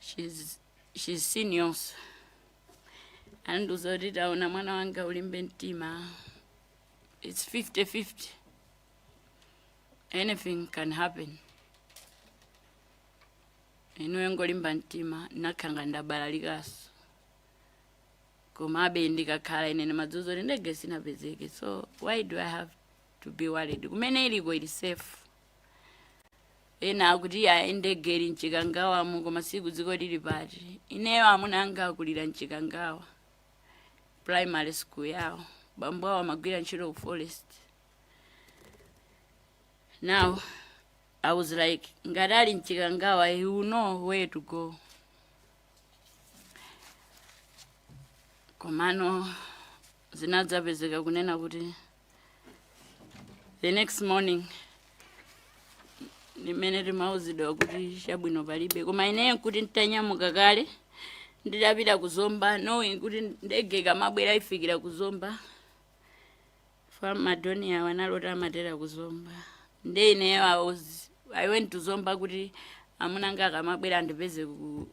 she's senior. Andiuza kuti taona mwana wanga, ulimbe mtima, it's 50-50, anything can happen, inuyo ngolimba mtima. Nakhanga ndabalalikaso, komabe ndikakhala ine ndimadzuza kuti ndege sinapezeke, so why do I have to be worried? Kumene iliko ili safe. Ena akuti ayi, ndege ili mChikangawamo, koma siku dziko lili pati. Ineyo amuna anga akulira mChikangawa, primary school yawo, bambo awo amagwira ntchito ku forest. Now I was like, ngati ali mChikangawa, he will know where to go. Komano zinadzapezeka kunena kuti the next morning ndimene timauzidwa kuti chabwino palibe. Koma ineyo kuti nditanyamuka kale, ndidapita kuzomba knowing kuti ndege ikamabwera ifikira kuzomba, fa ma Dornier wanalota amatera kuzomba. Nde ineyo I went to Zomba kuti amunanga akamabwera andipeze ku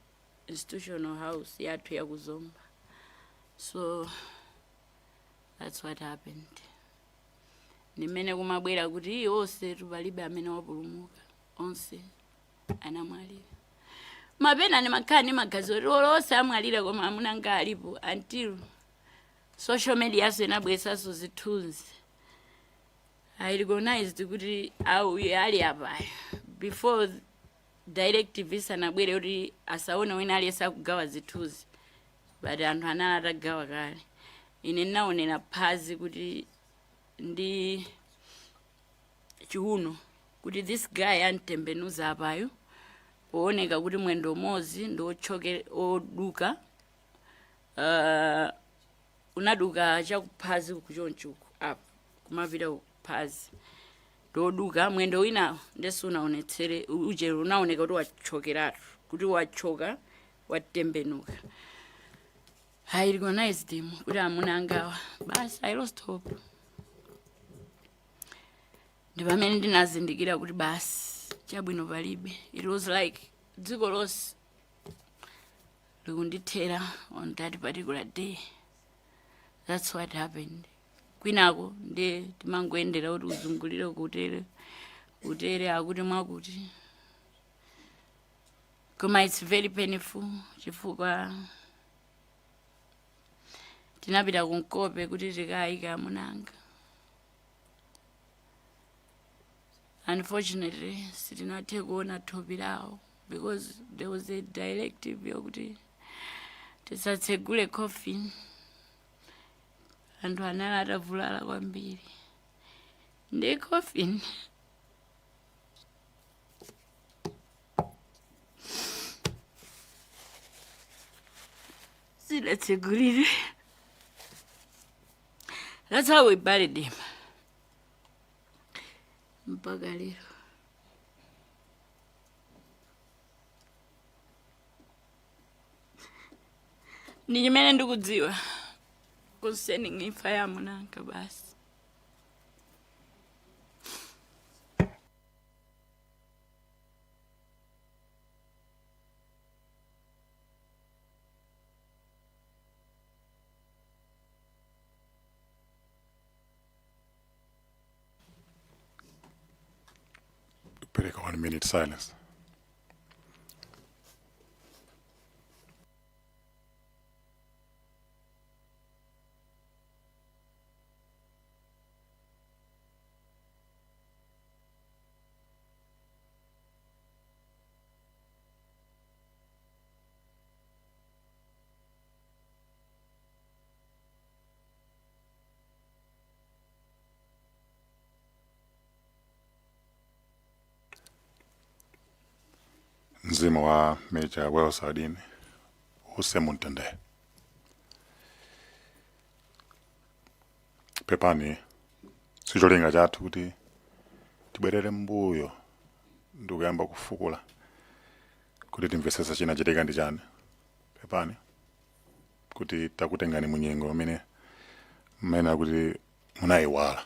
institutional house yathu ya kuzomba. So that's what happened, ndimene kumabwera kuti iyi onse palibe amene wapulumuka, onse anamwalira. Mapena ndimakhala ndi magazi oti onse amwalira, koma amunanga alipo, until social media yaso inabweresanso zithunzi. I recognized kuti auye ali apayo before. Directive isanabwere kuti asaone wina aliyense akugawa zithunzi, but anthu anali atagawa kale. Ine ndinaonera phazi kuti ndi chiuno kuti this guy antembenuza apayo, pooneka kuti mwendo umodzi ndi otchoke, oduka, unaduka chakuphazi kuchonchuku apa kumapita kuphazi, ndoduka. Mwendo winawo ndesu unaonetsere uje, unaoneka kuti wachokeratu, kuti wachoka, watembenuka. I recognized him kuti amuna angawa. Basi, I lost hope. Ndi pamene ndinazindikira kuti basi, chabwino palibe. It was like dziko lonse likundithera on that particular day. That's what happened. Kwinako ndiye timangoyendera kuti uzungulire, kutere kutere, akuti mwakuti, koma it's very painful chifukwa tinapita kunkope kuti tikayike amunanga. Unfortunately, sitinathe kuona thupi lawo because there was a directive yokuti tisatsegule coffin. Anthu anali atavulala kwambiri ndi coffin sidatsegulire. That's how we buried him mpaka lero. Ndi chimene ndikudziwa concerning imfa ya amunanga basi. Pereka one minute silence. Mzimu wa Major Wells Saudini uuse mumtendere. Pepani, sicholinga chathu kuti tibwerere mbuyo ndikuyamba kufukula kuti timvesesa chinachitika ndi chani. Pepani kuti takutengani munyengo imene mmene akuti munayiwala.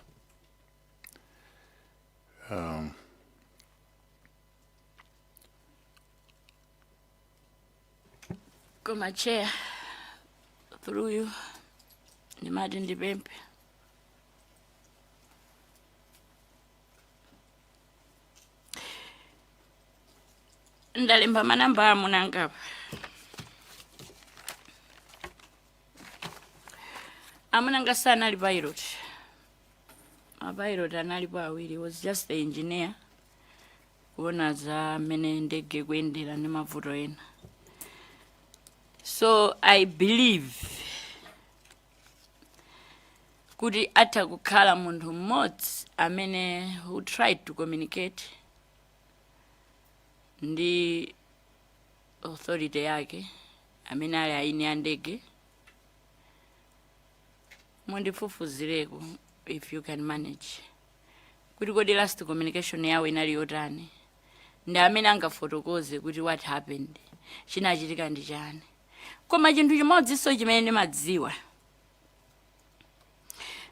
Koma Chair, through you, ndimati ndipemphe ndalemba manamba a amunangapa. Amunanga sanali pilot, mapilot analipo awiri. Was just the engineer, kuona za mmene ndege kuyendera ndi mavuto ena. So I believe kuti atha kukhala munthu mmodzi amene who tried to communicate ndi authority yake amene ali aini a ndege. Mundifufuzireko if you can manage kuti kodi last communication yawo inali yotani, ndi amene angafotokoze kuti what happened, chinachitika ndi chani. Koma chinthu chimodzinso chimene ndimadziwa,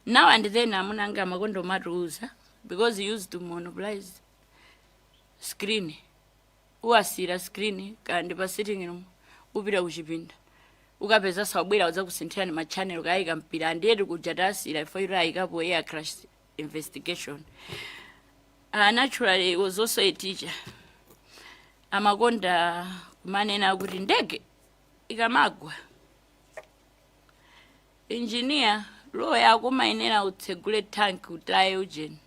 now and then amuna anga amakonda umatiuza, because he used to monopolize screen, uwasiyira screen kandi pa sitting room, upita kuchipinda, ukapeza sawabwera udzakusinthirani ma channel, kayika mpira andiyeti kuja tasiyira ifo ito ayikapo air crash investigation. Naturally he was also a teacher. Amakonda kumanena kuti ndege ikamagwa, engineer role yako mayenera utsegule tank, utaye ujeni,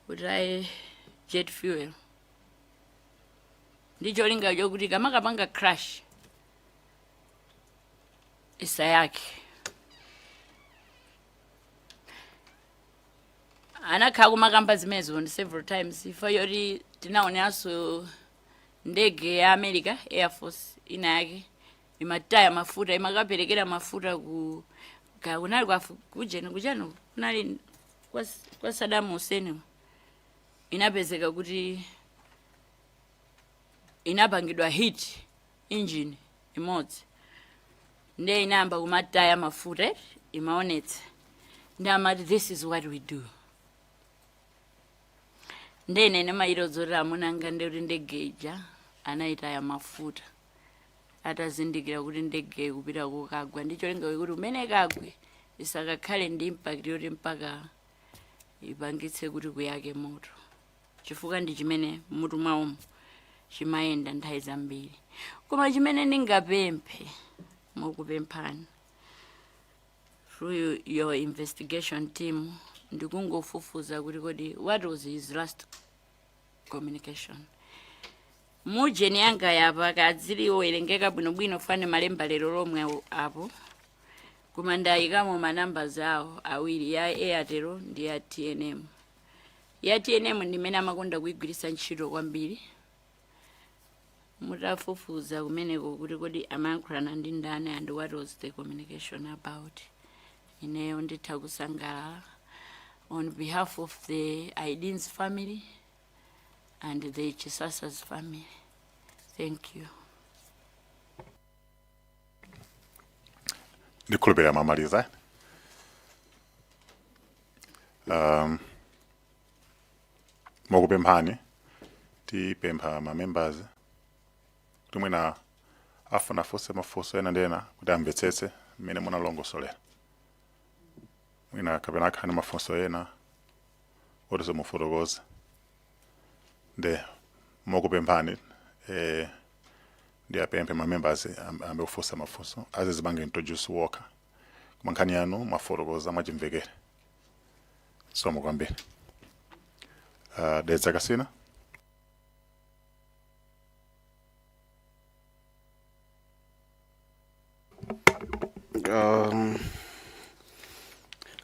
utaye jet fuel. Ndi cholinga chokuti kamakapanga crash isayake. Anakhala kumakamba zimenezo on several times, ifo yoti tinaoneranso ndege ya America Air Force ina yake imataya mafuta, imakaperekera mafuta ku ka kunali kwa kujeni kuchano kunali kwa Saddam Hussein, inapezeka kuti inapangidwa hit engine imodzi, ndiye inayamba kumataya mafuta, imaonetsa, ndi amati, "This is what we do." Ndiye ine ndimayiro zoti amunanga ndi kuti ndege ija anayitaya mafuta atazindikira kuti ndege ikupita kukagwa, ndi cholinga kuti umene kagwe isakakhale ndi impact yoti mpaka ipangitse kuti kuyake moto, chifukwa ndi chimene mutu mwawomo chimayenda nthawi zambiri. Koma chimene ndingapemphe mokupemphani through your investigation team, ndikungofufuza kuti kodi what was his last communication. Mujeni yanga yapa kadziliwerengeka bwinobwino, fane malemba lero lomwe apo, koma ndayikamo ma numbers awo awiri, ya Airtel ndi ya TNM. Ya TNM ndimene amakonda kuyigwiritsa ntchito kwambiri. Mutafufuza kumeneko kuti kodi amayankhulana ndi ndani and what was the communication about, ineyo nditha kusangalala on behalf of the Aidins family and the Chisasas family. Thank you. Ndikhulupirira mwamaliza. Mokupemphani, tipempha ma members kuti mwina afuna afunse mafunso ena ndi ena kuti amvetsetse mmene munalongosolera, mwina kapena akhale mafunso ena oti mufotokoze. Nde mokupemphani, ndi apemphe ma members ambe kufunsa mafunso, azizipange introduce wokha, koma nkhani yanu mwafotokoza mwachimvekere. Zikomo kwambiri. Dedza Kasina.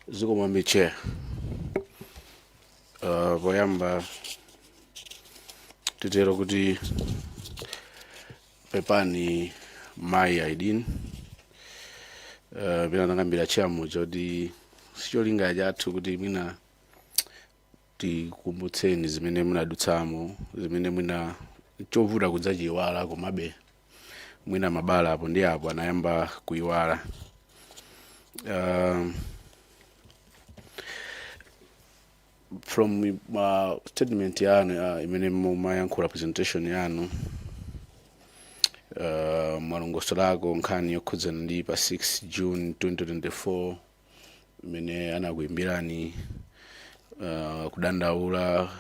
Zikomo, Chair. Poyamba titero kuti pepani mayi Aidin. Pena nakambira chair muja kuti sicholinga chathu kuti mwina tikumbutseni zimene munadutsamo, zimene mwina chovuta kudzachiyiwala, komabe mwina mabala apo ndi apo anayamba kuyiwala. From statement yanu imene mumayankhula, presentation yanu, mwalongosolako nkhani yokhudzana ndi pa 6 June 2024 imene anakuimbirani, kudandaula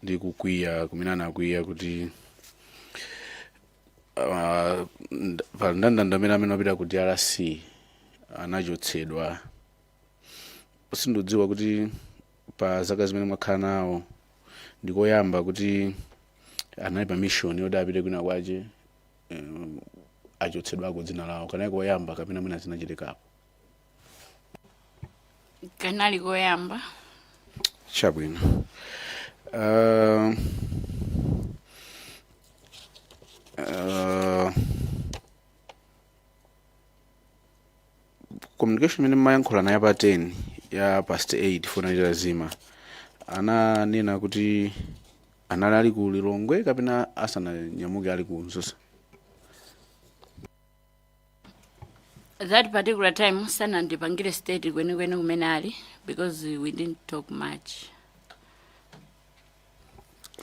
ndi kukwiya kumene anakwiya kuti pa ndandanda amene amapita ku DRC anachotsedwa. Sindidziwa kuti pa zaka zimene mwakhala nawo ndikoyamba kuti anali pa mission yoti apite kwina kwache, achotsedwako dzina lawo, kanali koyamba kapena mwina zinachitikapo? Kanali koyamba. Chabwino. Communication imene mmayankhula naye pa 10 ya past 8 foni itazima, ananena kuti anali ali ku Lilongwe kapena asananyamuke ali ku Mzuzu? That particular time sanandipangire state kwenikweni kumene ali because we didn't talk much.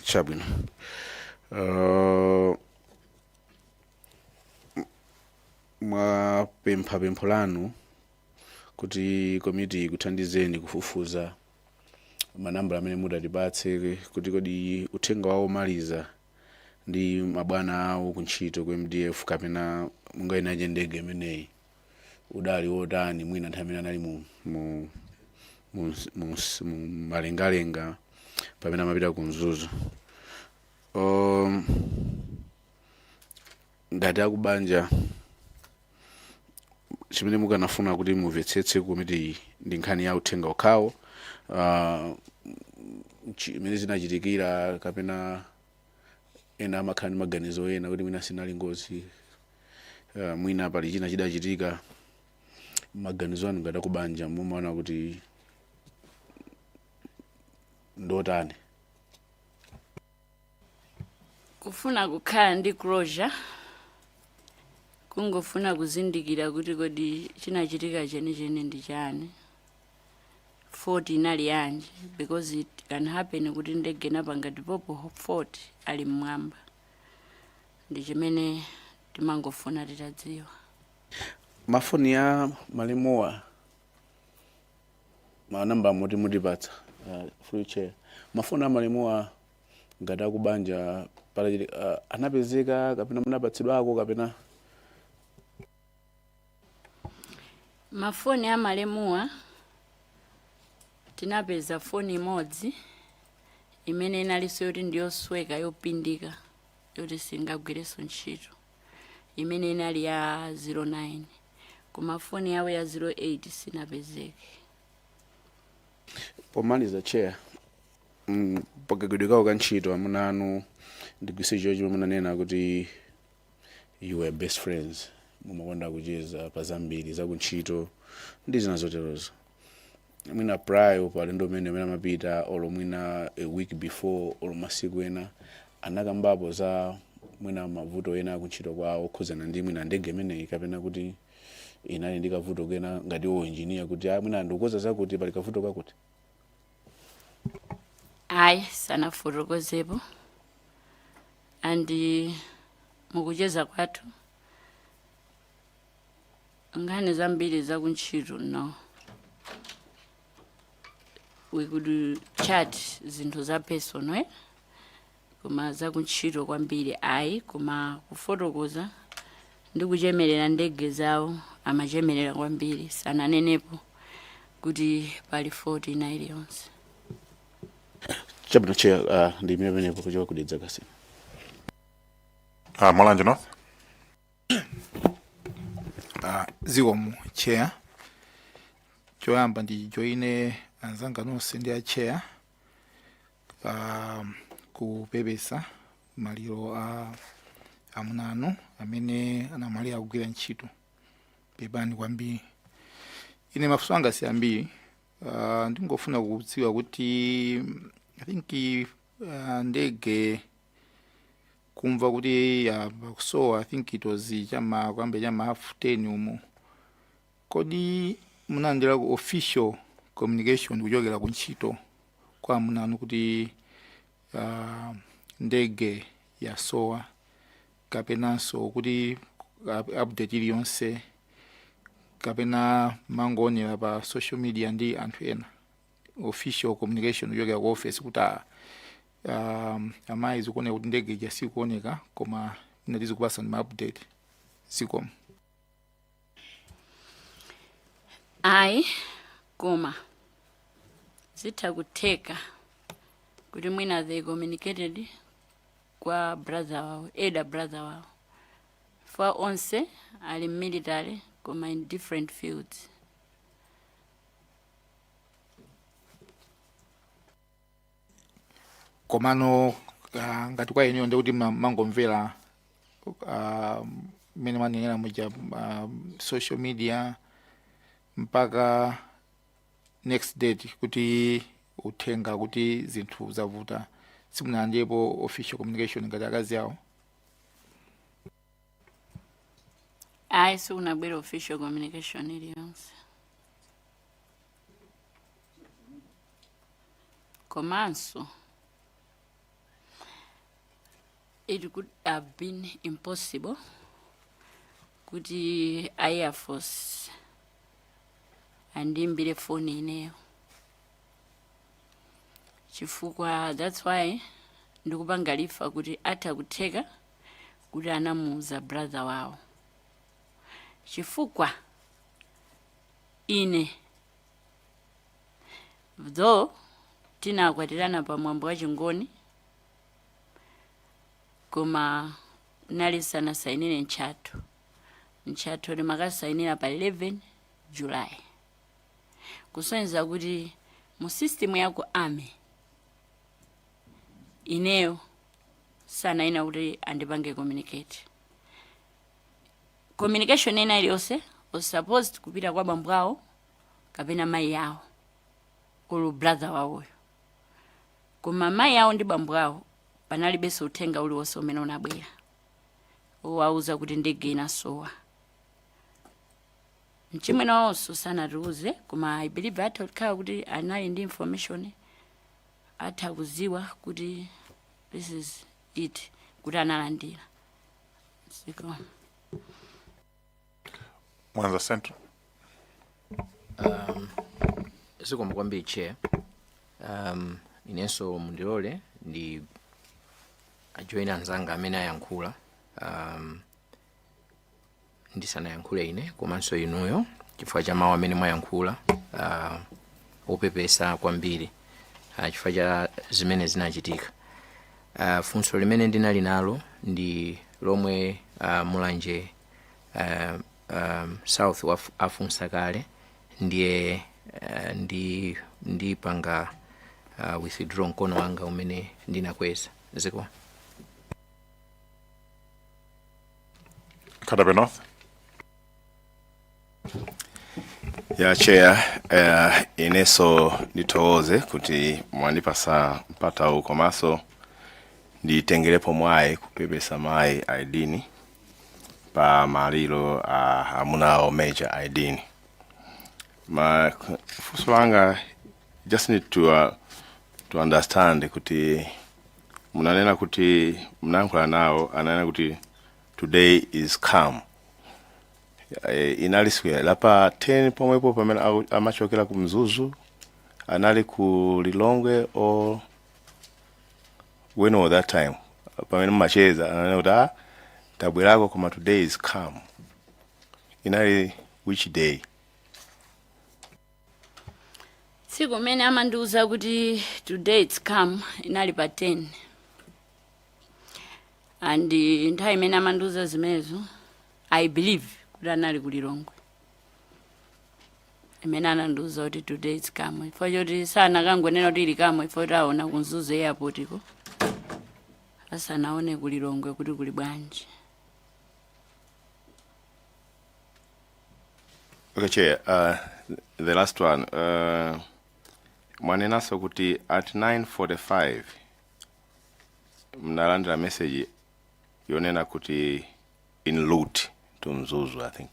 Chabwino. Mwapempha pempho lanu kuti komiti ikuthandizeni kufufuza manambala amene mudatipatse, kuti kodi uthenga wawo omaliza ndi mabwana awo kuntchito ku MDF kapena mungainache ndege imeneyi udali wotani, mwina nthawi imene anali mu malengalenga pamene amapita ku Mzuzu. Ngati akubanja, chimene mukanafuna kuti mumvetsetse komiti ndi nkhani ya uthenga okhawo chimene zinachitikira, kapena ena amakhala ndi maganizo ena kuti mwina sinali ngozi, mwina pali china chidachitika? Maganizo anu ngati akubanja mumaona kuti ndotani? Kufuna kukhala ndi closure, kungofuna kuzindikira kuti kodi chinachitika chenicheni ndi chani, fault inali yanji, because it can happen kuti ndege inapanga develop fault ali mmwamba. Ndi chimene timangofuna titadziwa. Mafoni ya malemuwa, manamba moti mutipatsa, through chair, mafoni a malemuwa ngati akubanja anapezeka kapena munapatsidwako kapena? Mafoni a malemuwa, tinapeza foni imodzi imene inalinso yoti ndiyosweka, yopindika, yoti singagwirenso ntchito, imene inali ya 09, koma foni yawo ya 08 sinapezeke. Pomaliza, chair, pakagwiridwe kawo ka ntchito amuna anu, ndigwise chiwo chimene munanena kuti you were best friends, mumakonda kucheza pa zambiri zakuntchito ndi zina zoterozo, mwina prior pa ulendo umene amapita, olo mwina a week before, olo masiku ena, anakambapo za mwina mavuto ena akuntchito kwawo okhuzana ndi mwina ndege imeneyi, kapena kuti inali ndi kavuto kena, ngati iwo engineer, kuti ah, mwina ndikukoza zakuti, pali kavuto kakuti? Ayi, sanafotokozepo, and mukucheza kwathu nkhani zambiri zakuntchito, no, we could chat zinthu za personal, eh? Koma zakuntchito kwambiri ayi, koma kufotokoza ndi kuchemerera ndege zawo, amachemerera kwambiri. Sananenepo kuti pali fault ina iliyonse. Chabwino, chair, ndi imene pamenepo kuchoka ku Dedza Kasina. Mulanje North. Zikomo, chair. Choyamba ndi joine anzanga nonse ndi a chair kupepesa maliro a amuna anu amene anamwalira kugwira ntchito. Pepani kwambiri. Ine mafunso anga si ambiri. Ndingofuna kudziwa kuti I think ndege kumva kuti yamba kusowa, I think it was chama kuyamba chama 10:30 umo. Kodi munalandira ku official communication kuchokera ku ntchito kwa amuna anu kuti ndege yasowa, kapenanso kuti update iliyonse, kapena mangoonera pa social media ndi anthu ena? Official communication kuchokera ku office kuti amayi, zikuoneka kuti ndege ija sikuoneka, koma ina tizikupasani ma update. Zikomo. Ayi, koma zitha kutheka kuti mwina they communicated kwa brother wawo, elder brother wawo, for onse ali military koma in different fields. Komano ngati kwa inuyo ndikuti mangomvera mmene mwanenera muja, social media, mpaka next date kuti uthenga kuti zinthu zavuta, simunalandirepo official communication ngati akazi awo? Ayi, sikunabwera official communication iliyonse. Komanso it could have been impossible kuti Air Force andiimbire foni ineyo, chifukwa that's why ndikupanga refer kuti atha kutheka kuti anamuuza brother wawo, chifukwa ine though tinakwatirana pa mwambo wa Chingoni, koma Nali sanasayinire mtchatho. Mtchatho timakasayinira pa 11 July, kusonyeza kuti mu system ya ku army ineyo sanayina kuti andipange communicate. Communication ina iliyonse was supposed kupita kwa bambo awo kapena mayi awo kulu brother wawoyo, koma mayi awo ndi bambo awo panalibenso uthenga uliwonse umene unabwera owauza kuti ndege inasowa. Mchimwene wawonso sanatiuze, koma I believe atha kukhala kuti anali ndi information, atha kuziwa kuti this is it, kuti analandira. Zikomo. Mwanza Central. Zikomo kwambiri, Chair. Inenso mundilole ndi ajoina anzanga amene ayankhula ndisanayankhule ine, komanso inuyo chifukwa cha mawu amene mwayankhula opepesa kwambiri chifukwa cha zimene zinachitika. Funso limene ndinali nalo ndi lomwe Mulanje South afunsa kale, ndiye ndipanga withdraw mkono wanga umene ndinakweza. Zikomo. Nkhata Bay North. Ya, Chair, ineso ndithokoze kuti mwandipasa mpata uwu, komanso nditengerepo mwayi kupepesa mayi Aidini pa maliro a amunawo, Major Aidini. Ma funso langa, just need to understand kuti munanena kuti munayankhula nawo, ananena kuti today is calm. Inali siku lapa 10 pomwepo pamene amachokera ku Mzuzu, anali ku Lilongwe, or when was that time pamene mumacheza ananena kuti, "Ah, tabwerako, koma today is calm"? Inali which day? Tsiku imene amandiuza kuti today it's calm inali pa 10, and nthawi imene amandiuza zimenezo, I believe kuti anali ku Lilongwe imene anandiuza kuti today it's calm, chifukwa choti sanakangonena kuti ili calm, chifukwa kuti aona ku Mzuzu airport iko asanaone ku Lilongwe kuti kuli bwanji. Okay, Chair, the last one. Mwanenaso kuti at 9:45 mnalandira message yonena kuti en route to Mzuzu, I think.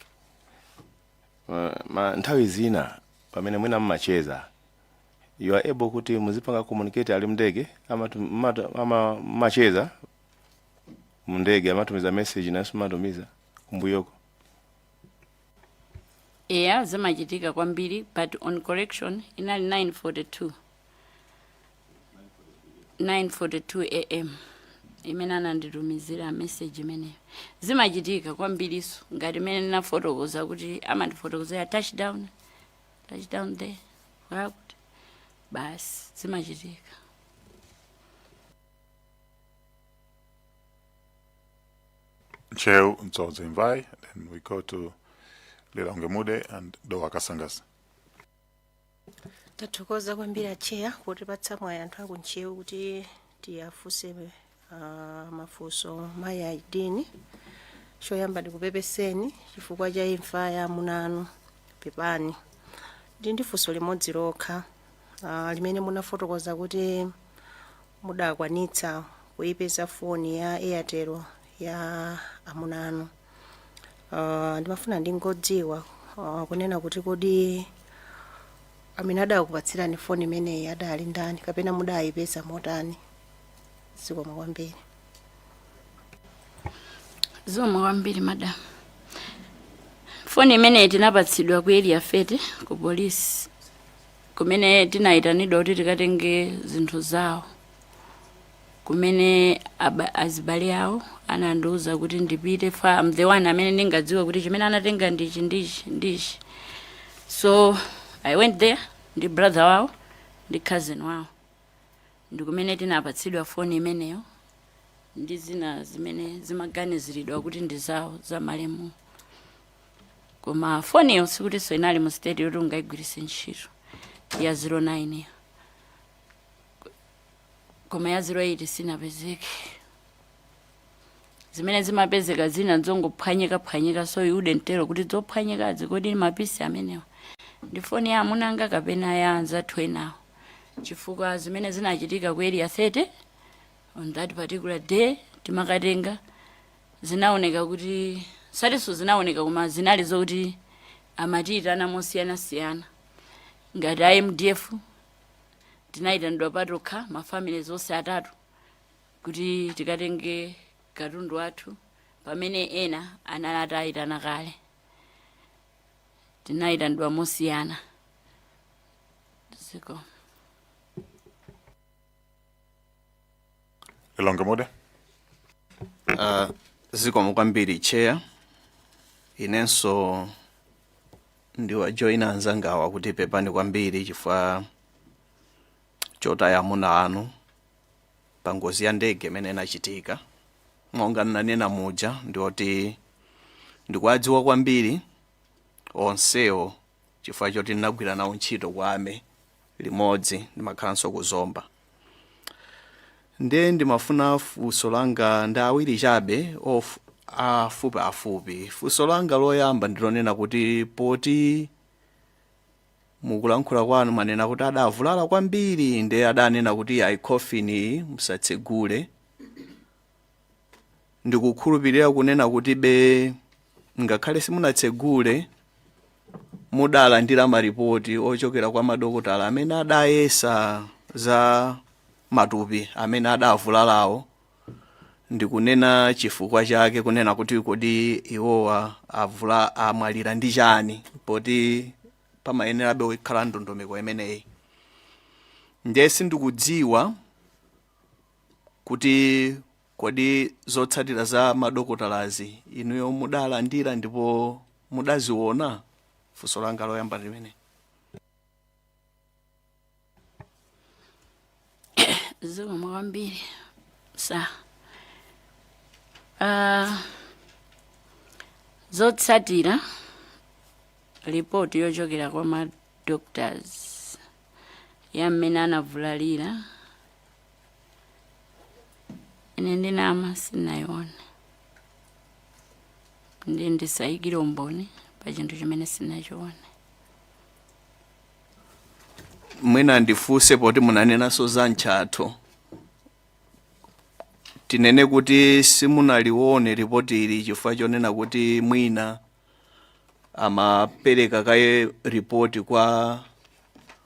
Ma, nthawi zina pamene mwina mmacheza, you are able kuti muzipanga communicate ali mndege, ama mmacheza mndege, amatumiza message naso matumiza kumbuyoko? Eya, zimachitika kwambiri, but on correction, inali 9:42, 9:42 a.m. imene ananditumizira message imeneyo. Zimachitika kwambiriso, ngati imene ndinafotokoza kuti amandifotokozera touchdown, touchdown there, wakuti basi, zimachitika. Ntcheu Dzonzi Mvai, then we go to Lilongwe Mude and Dowa Kasangadzi. Tathokoza kwambiri a Chair potipatsa mwayi anthu aku Ntcheu kuti tiyafunse mafunso mayi Aidini. Choyamba ndikupepeseni chifukwa cha imfa ya amuna anu, pepani. Ndi funso limodzi lokha, limene munafotokoza kuti mudakwanitsa kuyipeza foni ya Airtel ya amuna anu. Ndimafuna ndingodziwa kunena kuti kodi amene adakupatsirani foni imeneyi adali ndani, kapena mudayipeza motani? Zikomo kwambiri. Zikomo kwambiri, madam. Foni imeneyi tinapatsidwa ku Area 30 ku polisi, kumene tinayitanidwa kuti tikatenge zinthu zawo, kumene azibale awo anandiuza kuti ndipite fa I'm the one amene ndingadziwe kuti chimene anatenga ndichi, ndichi, ndichi. So I went there ndi brother wawo ndi cousin wawo, ndi kumene tinapatsidwa foni imeneyo. Ndi zina zimene zimaganiziridwa kuti ndi zawo za malemu, koma foniyo sikutinso inali mu state yoti ungayigwiritse ntchito, ya 09 iyo, koma ya 08 sinapezeke. Zimene zimapezeka zina zongophwanyika phwanyika, so you wouldn't tell kuti zophwanyikazi kodi ma pieces amenewa ndi foni ya amunanga kapena ya anzathu enawo, chifukwa zimene zinachitika ku Area 30 on that particular day timakatenga zinaoneka kuti satinso zinaoneka, koma zinali zokuti amatiyitana mosiyanasiyana. Ngati a MDF tinayitanidwa patokha, ma families onse atatu, kuti tikatenge katundu wathu, pamene ena anali atayitana kale. Tinayitanidwa mosiyana ziko. Lilongwe Mude. Zikomo kwambiri, Chair. Inenso ndiwajoyina anzangawa kuti pepani kwambiri chifukwa chotaya amuna anu pa ngozi ya ndege imene inachitika. Monga ndinanena muja, ndioti ndikuwadziwa kwambiri onsewo chifukwa choti ndinagwira nawo ntchito kwa army limodzi, ndimakhalanso kuzomba. Ndiye ndimafuna funso langa ndi awiri chabe of afupi afupi. Funso langa loyamba ndilonena kuti poti mukulankhula kwanu manena kuti adavulala kwambiri, ndiye adanena kuti ayi, coffin iyi musatsegule, ndikukhulupirira kunena kuti be ngakhale simunatsegule mudalandira maripoti ochokera kwa madokotala amene adayesa za matupi amene adavulalawo, ndikunena chifukwa chake kunena kuti kodi iwowa avula amwalira ndi chani, poti pamayenerabe kukhala ndondomeko imeneyi. Ndiye sindikudziwa kuti kodi zotsatira za madokotalazi inuyo mudalandira ndipo mudaziona? Funso langa loyamba limene. Zikomo kwambiri, sir. Zotsatira ripoti yochokera kwa ma doctors ya mmene anavulalira, ine ndinama, sinayione. Ndi ndisayikire umboni pa chinthu chimene sinachione. Mwina ndifunse, poti munanenanso za mtchatho, tinene kuti simunalione ripoti ili chifukwa chonena kuti mwina amapereka kaye ripoti kwa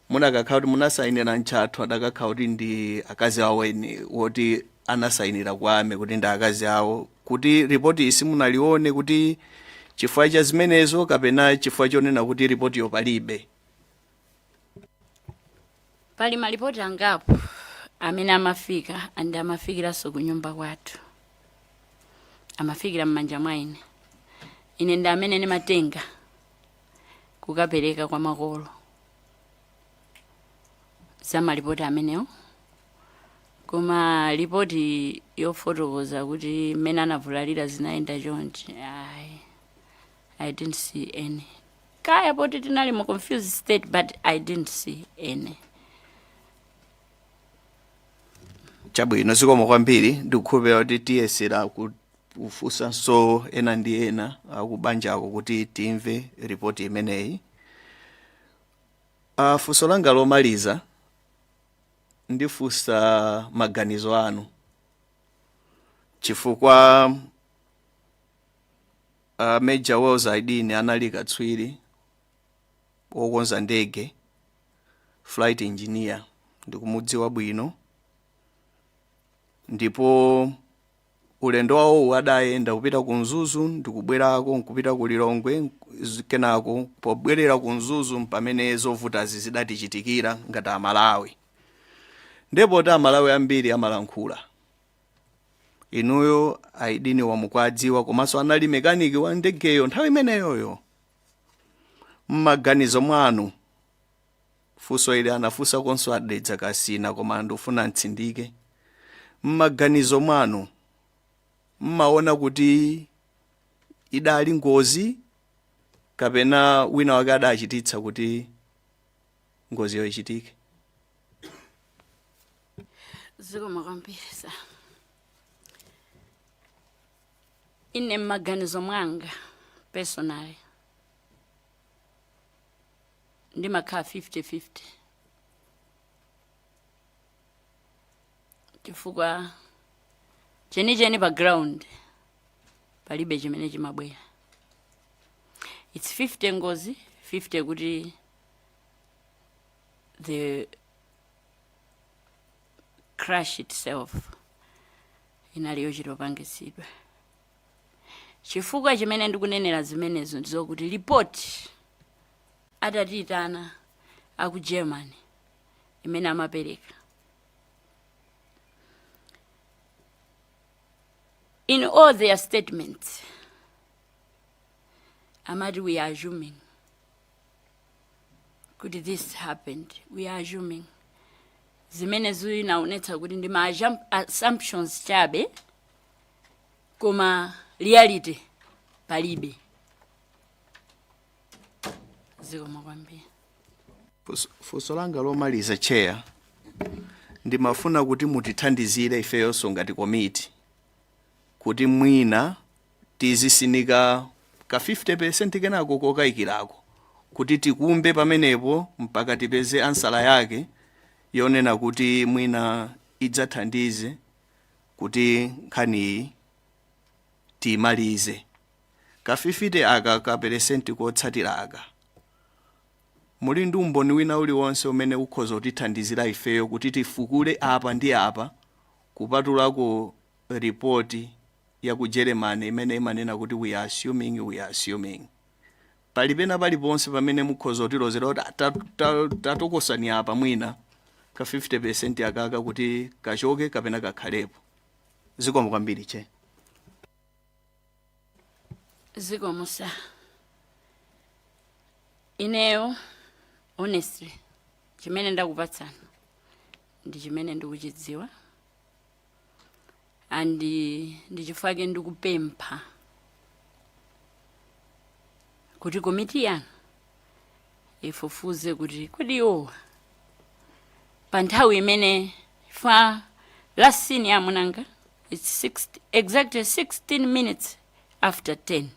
munakakhala kuti munasayinira mtchatho, adakakhala kuti ndi akazi awo eni woti anasayinira kwa army kuti ndi akazi awo, kuti ripoti iyi simunalione kuti chifukwa cha zimenezo kapena chifukwa chonena kuti ripotiyo palibe? Pali malipoti angapo amene amafika, and amafikiranso ku nyumba kwathu, amafikira m'manja mwa ine. Ine ndi amene ndimatenga kukapereka kwa makolo za malipoti amenewo, koma ripoti yofotokoza kuti mmene anavulalira zinayenda chonchi, ayi, I didn't see any. Kaya poti tinali mu confused state, but I didn't see any. Chabwino, zikomo kwambiri. Ndikukhulupirira kuti tiyesera kufunsanso ena ndi ena akubanjako kuti timve ripoti imeneyi. Funso langa lomaliza, ndifunsa maganizo anu chifukwa Major Wells Aidini anali katswiri wokonza ndege, flight engineer, ndikumudziwa bwino, ndipo ulendo wawowu adayenda kupita ku Mzuzu ndikubwerako nkupita ku Lilongwe, kenako pobwerera ku Mzuzu pamene zovutazi zidatichitikira ngati Amalawi. Ndipo ti Amalawi ambiri amalankhula, inuyo Aidini wamukwadziwa, komanso anali mekaniki wa ndegeyo nthawi imeneyoyo. Mmaganizo mwanu, funso ili anafunsa konso a Dedza Kasina, koma ndifuna ntsindike, mmaganizo mwanu Mmaona kuti idali ngozi kapena wina wake adachititsa kuti ngoziyo ichitike? Zikomo kwambiri, sir. Ine mmaganizo mwanga, personally, ndimakhala 50-50, chifukwa chenicheni pa ground palibe chimene chimabwera. It's 50 ngozi, 50 kuti the crash itself inali yochitopangitsidwa. Chifukwa chimene ndikunenera zimenezo ndizokuti report atatiyitana aku Germany imene amapereka, in all their statements amati, "We are assuming kuti this happened, we are assuming." Zimene zinaonetsa kuti ndi ma assumptions chabe, koma reality palibe. Zikomo kwambiri. Funso langa lomaliza, Chair, ndimafuna kuti mutithandizire ifeyonso ngati komiti kuti mwina tizisinika ka 50% kenako kokayikirako kuti tikumbe pamenepo mpaka tipeze answer yake yonena kuti mwina idzathandize kuti nkhaniyi tiyimalize. Ka 50 aka ka percent kotsatira aka, muli ndi umboni wina uliwonse umene ukhoza kutithandizira ifeyo kuti tifukule apa ndi apa, kupatulako ripoti ya ku Germany imene imanena kuti "We are assuming, we are assuming"? Palipena paliponse pamene mukhoza kutilozera kuti tatokosani apa mwina ka 50% akaka kuti kachoke kapena kakhalepo? Zikomo kwambiri, Chair. Zikomo, sir. Ineyo honestly, chimene ndakupatsani ndi chimene ndikuchidziwa, and ndichifukwa ndikupempha kuti komiti yanu ifufuze kuti kodi iwowa pa nthawi imene fa last seen ya amunanga, it's exactly 16 minutes after 10.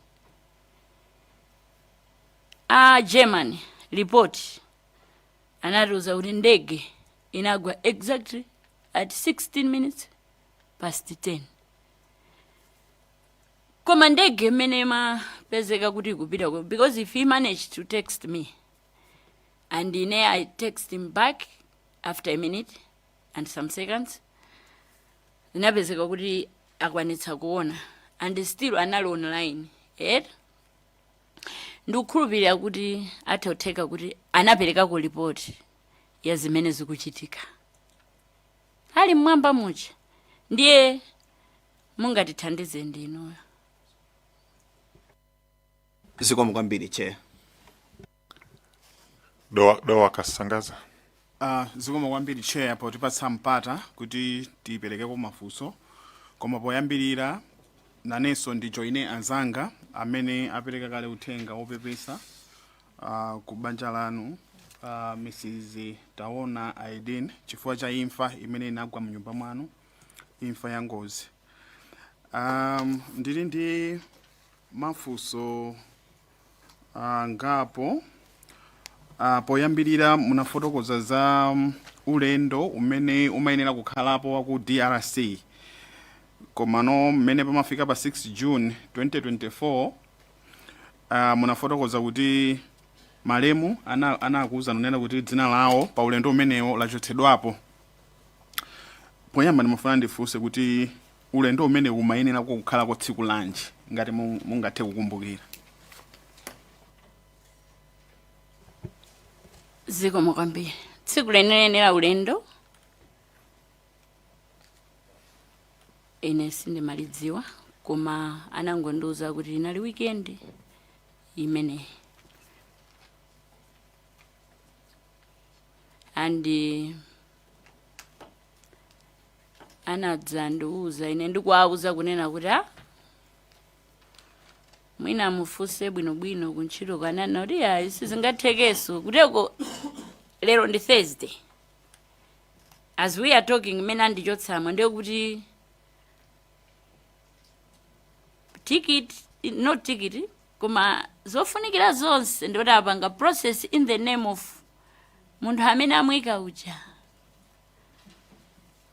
A Germany report anatiuza kuti ndege inagwa exactly at 16 minutes past 10, koma ndege imene imapezeka kuti ikupita because if he managed to text me and ine I text him back after a minute and some seconds, zinapezeka kuti akwanitsa kuona and still anali online eti. Ndikukhulupirira kuti atha kutheka kuti anaperekako ripoti ya zimene zikuchitika ali mmwamba muja, ndiye mungatithandize ndinuyo. Zikomo kwambiri, Chair. Dowa Kasangadzi. Zikomo kwambiri, Chair, potipatsa mpata kuti tiperekeko mafunso. Koma poyambirira nanenso ndijoine anzanga amene apereka kale uthenga wopepesa ku banja lanu, Mrs Taona Aidin, chifukwa cha imfa imene inagwa mnyumba mwanu, imfa ya ngozi. Ndili ndi mafunso angapo. Poyambirira munafotokoza za ulendo umene umayenera kukhalapo wa ku DRC, komano mmene pamafika pa 6 June 2024, munafotokoza kuti malemu anakuwuza nunena kuti dzina lawo pa ulendo umenewo lachotsedwapo. Poyamba ndimafuna ndifunse kuti ulendo umene umayenera kukhalako tsiku lanji, ngati mungathe kukumbukira? Zikomo kwambiri. Tsiku lenileni la ulendo ine sindimalidziwa, koma anangondiuza kuti inali weekend imeneyi, and anadzandiuza ine ndikuwauza kunena kuti a Mwina mufunse bwinobwino kuntchito, kanana kuti ayi, sizingathekenso kuteko. Lero ndi Thursday as we are talking. Mmene andichotsamo, ndiye kuti ticket, not ticket, koma zofunikira zonse ndikuti apanga process in the name of munthu amene amuyika uja.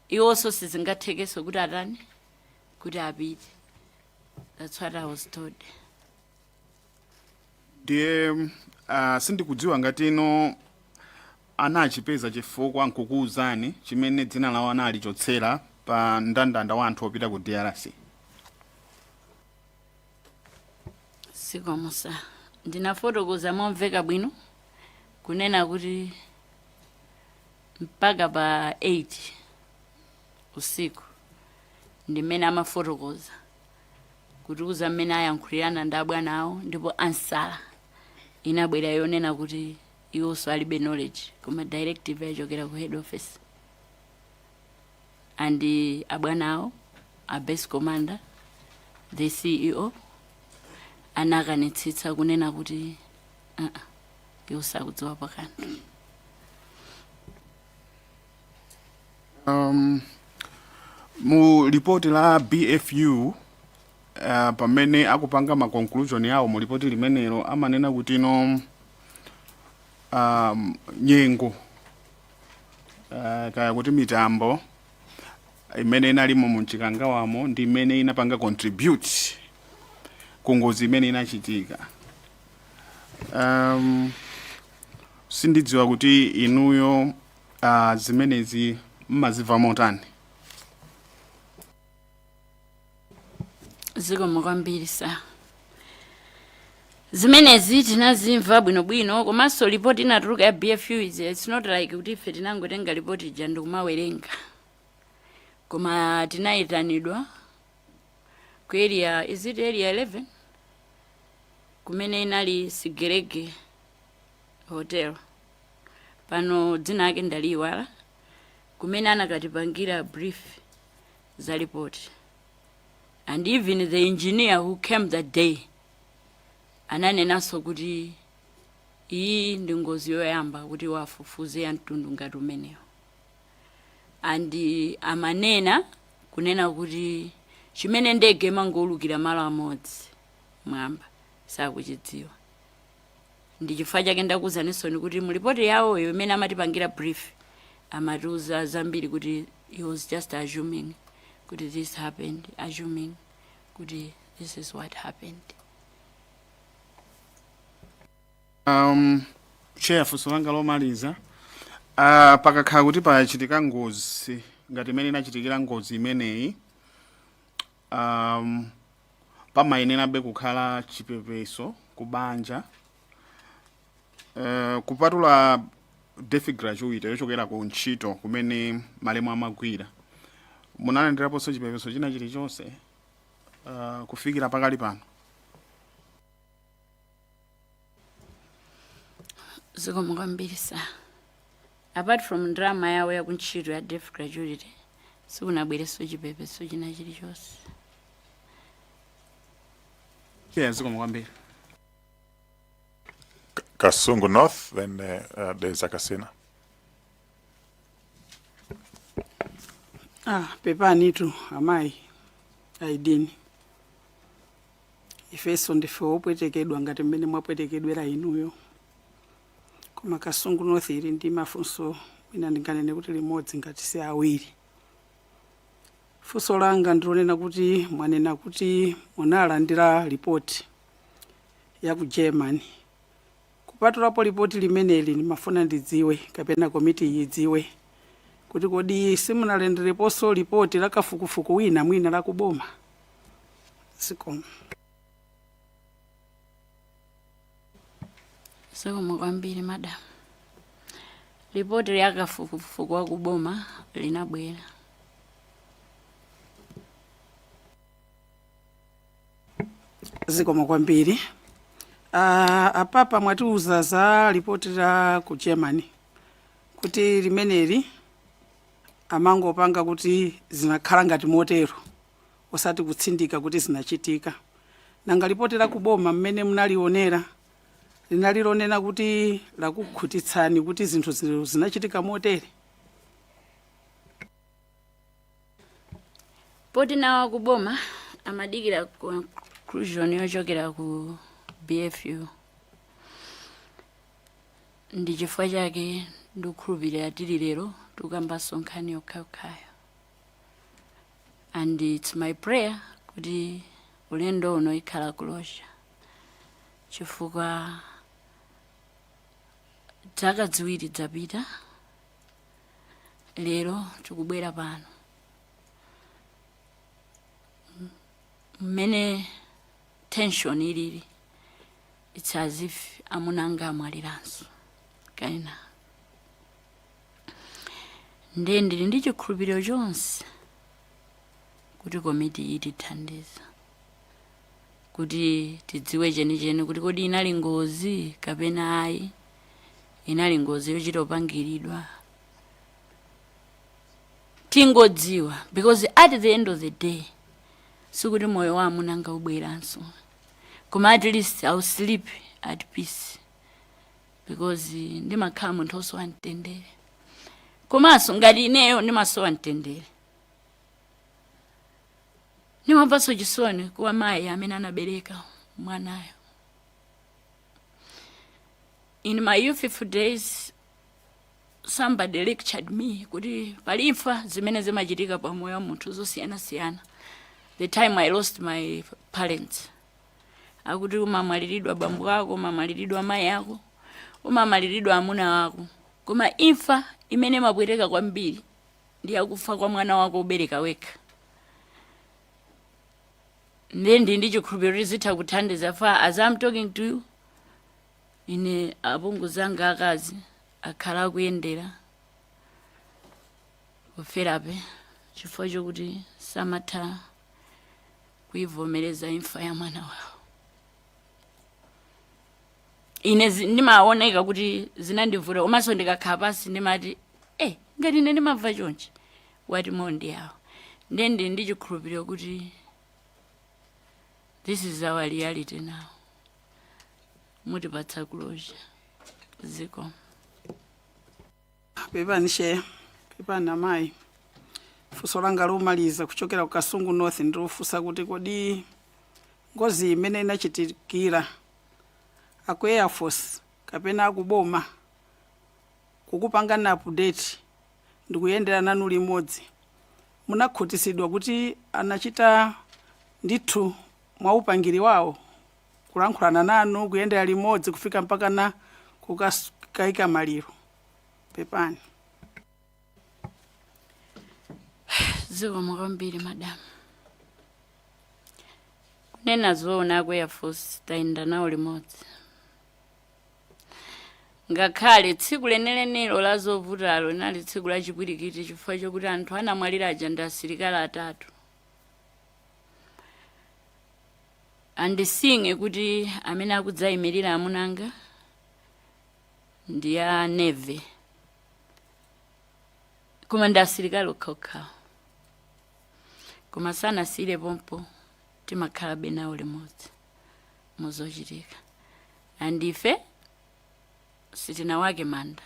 Iwonso sizingathekenso kuti atani, kuti apite. That's what I was told. Ndiye sindikudziwa ngati ino anachipeza chifukwa nkukuwuzani chimene dzina lawo analichotsera pa mndandanda wa anthu opita ku DRC. Zikomo sir. Ndinafotokoza momveka bwino kunena kuti mpaka pa 8 usiku ndimene amafotokoza kutiuza mmene ayankhulirana ndi abwana awo, ndipo answer inabwera yonena kuti iwonso alibe knowledge, koma directive yachokera ku head office and abwana awo, a base commander, the CEO, anakanitsitsa kunena kuti iwo sakudziwa pakanthu. Mu ripoti la BFU, pamene akupanga ma conclusion yawo mu ripoti limenelo, amanena kuti no nyengo, kaya kuti mitambo imene inalimo mu Mchikangawamo ndi imene inapanga contribute ku ngozi imene inachitika. Sindidziwa kuti inuyo zimenezi mmazimva motani? Zikomo kwambiri sir. Zimenezi tinazimva bwinobwino, komanso ripoti inatuluka ya BFU is, it's not like kuti ife tinangotenga ripoti ija ndikumawerenga, koma tinayitanidwa ku area, is it area 11, kumene inali Sigelege Hotel, pano dzina ake ndaliyiwala, kumene anakatipangira brief za report, and even the engineer who came that day ananenanso kuti iyi ndi ngozi yoyamba kuti wafufuze ya mtundu ngati umenewo, and amanena kunena kuti chimene ndege imangowulukira malo amodzi mwamba sakuchidziwa. Ndi chifukwa chake ndakuwuzaninso kuti mu ripoti yawoyo imene amatipangira brief, amatiuza zambiri kuti he was just assuming kuti this happened, assuming kuti this is what happened. Chair, funso langa lomaliza, pakakhala kuti pachitika ngozi ngati imene inachitikira ngozi imeneyi, pamayenerabe kukhala chipepeso ku banja, kupatula death gratuity yochokera ku ntchito kumene malemu amagwira, munalandiraponso chipepeso china chilichonse kufikira pakali pano? Zikomo kwambiri sir. Apart from ndalama yawo yakuntchito ya death gratuity, sikunabwerenso chipepeso china chilichonse. Yeah, zikomo kwambiri. Kasungu North, then there's Akasina. Ah, pepanitu amayi Aidini, ifenso ndife wopwetekedwa ngati mmene mwapwetekedwera inuyo, koma Kasungu North ili ndi mafunso, mwina ndinganene kuti limodzi ngati si awiri. Funso langa ndilonena kuti mwanena kuti munalandira ripoti ya ku Germany. Kupatulapo ripoti limeneli, ndimafuna ndidziwe kapena komiti iyi idziwe kuti kodi simunalandireponso ripoti la kafukufuku wina, mwina la kuboma? Zikomo. Zikomo kwambiri madam. Ripoti ya kafukufuku wa kuboma linabwera. Zikomo kwambiri. Apapa mwatiuza za ripoti la ku Germany kuti limeneli amangopanga kuti zinakhala ngati motero, osati kutsindika kuti zinachitika. Nanga lipoti la kuboma mmene munalionera linali lonena kuti lakukhutitsani kuti zinthu zinachitika motere? Poti nawo akuboma amadikira conclusion yochokera ku BFU, ndi chifukwa chake ndikukhulupirira tili lero tikukambanso nkhani yokhayokhayo. And it's my prayer kuti ulendo uno ikhala closure, chifukwa zaka 2 zapita, lero tikubwera pano mmene tension ilili, it's as if amuna anga amwaliranso kaina. Ndiye ndili ndi chikhulupiriro chonse kuti komiti itithandiza kuti tidziwe chenicheni kuti kodi inali ngozi kapena ayi, inali ngozi yochita kupangiridwa. Tingodziwa, because at the end of the day sikuti moyo wa amuna anga ubweranso, koma at least I'll sleep at peace, because ndimakhala munthu osowa mtendere. Komanso ngati ineyo ndimasowa mtendere, ndimamvanso chisoni kwa mayi amene anabereka mwanayo. In my youthful days somebody lectured me kuti pali imfa zimene zimachitika pa moyo wa munthu zosiyanasiyana. The time I lost my parents, akuti umamwaliridwa bambo ako, umamwaliridwa mayi ako, umamwaliridwa amuna ako, koma imfa imene imapweteka kwambiri ndi yakufa kwa mwana wako ubereka wekha. Ndiye ndi chikhulupiriro kuti zitha kuthandiza. Fa as I'm talking to you, ine apongozi anga akazi akhala akuyendera ku therapy chifukwa chokuti samatha kuivomereza imfa ya mwana wawo. Ine ndimaoneka kuti zinandivuta, komanso ndikakhala pansi ndimati, ngati ine ndimamva chonchi, what more ndi awo? Ndiye ndili ndi chikhulupiriro kuti this is our reality now, mutipatsa closure. Ziko. Pepani Chair, pepani amayi. Funso langa lomaliza kuchokera ku Kasungu North ndilofunsa kuti kodi ngozi imene inachitikira, aku Air Force kapena akuboma kukupangani update ndikuyendera nanu limodzi, munakhutisidwa kuti anachita ndithu mwaupangiri wawo kulankhulana nanu, kuyendera limodzi kufika mpaka na kukayika maliro? Pepani. Zikomo kwambiri, madam. Kunena zoona, aku Air Force tayenda nawo limodzi, ngakhale tsiku lenelenelo la zovutalo linali tsiku la chipwirikiti, chifukwa chokuti anthu anamwalira aja ndi asilikali atatu. Andisinge kuti amene akudzayimirira amunanga ndi a Navy, koma ndi asilikali okhaokhawo, koma sanasiyire pompo, timakhalabe nawo limodzi muzochitika. And ife sitinawake manda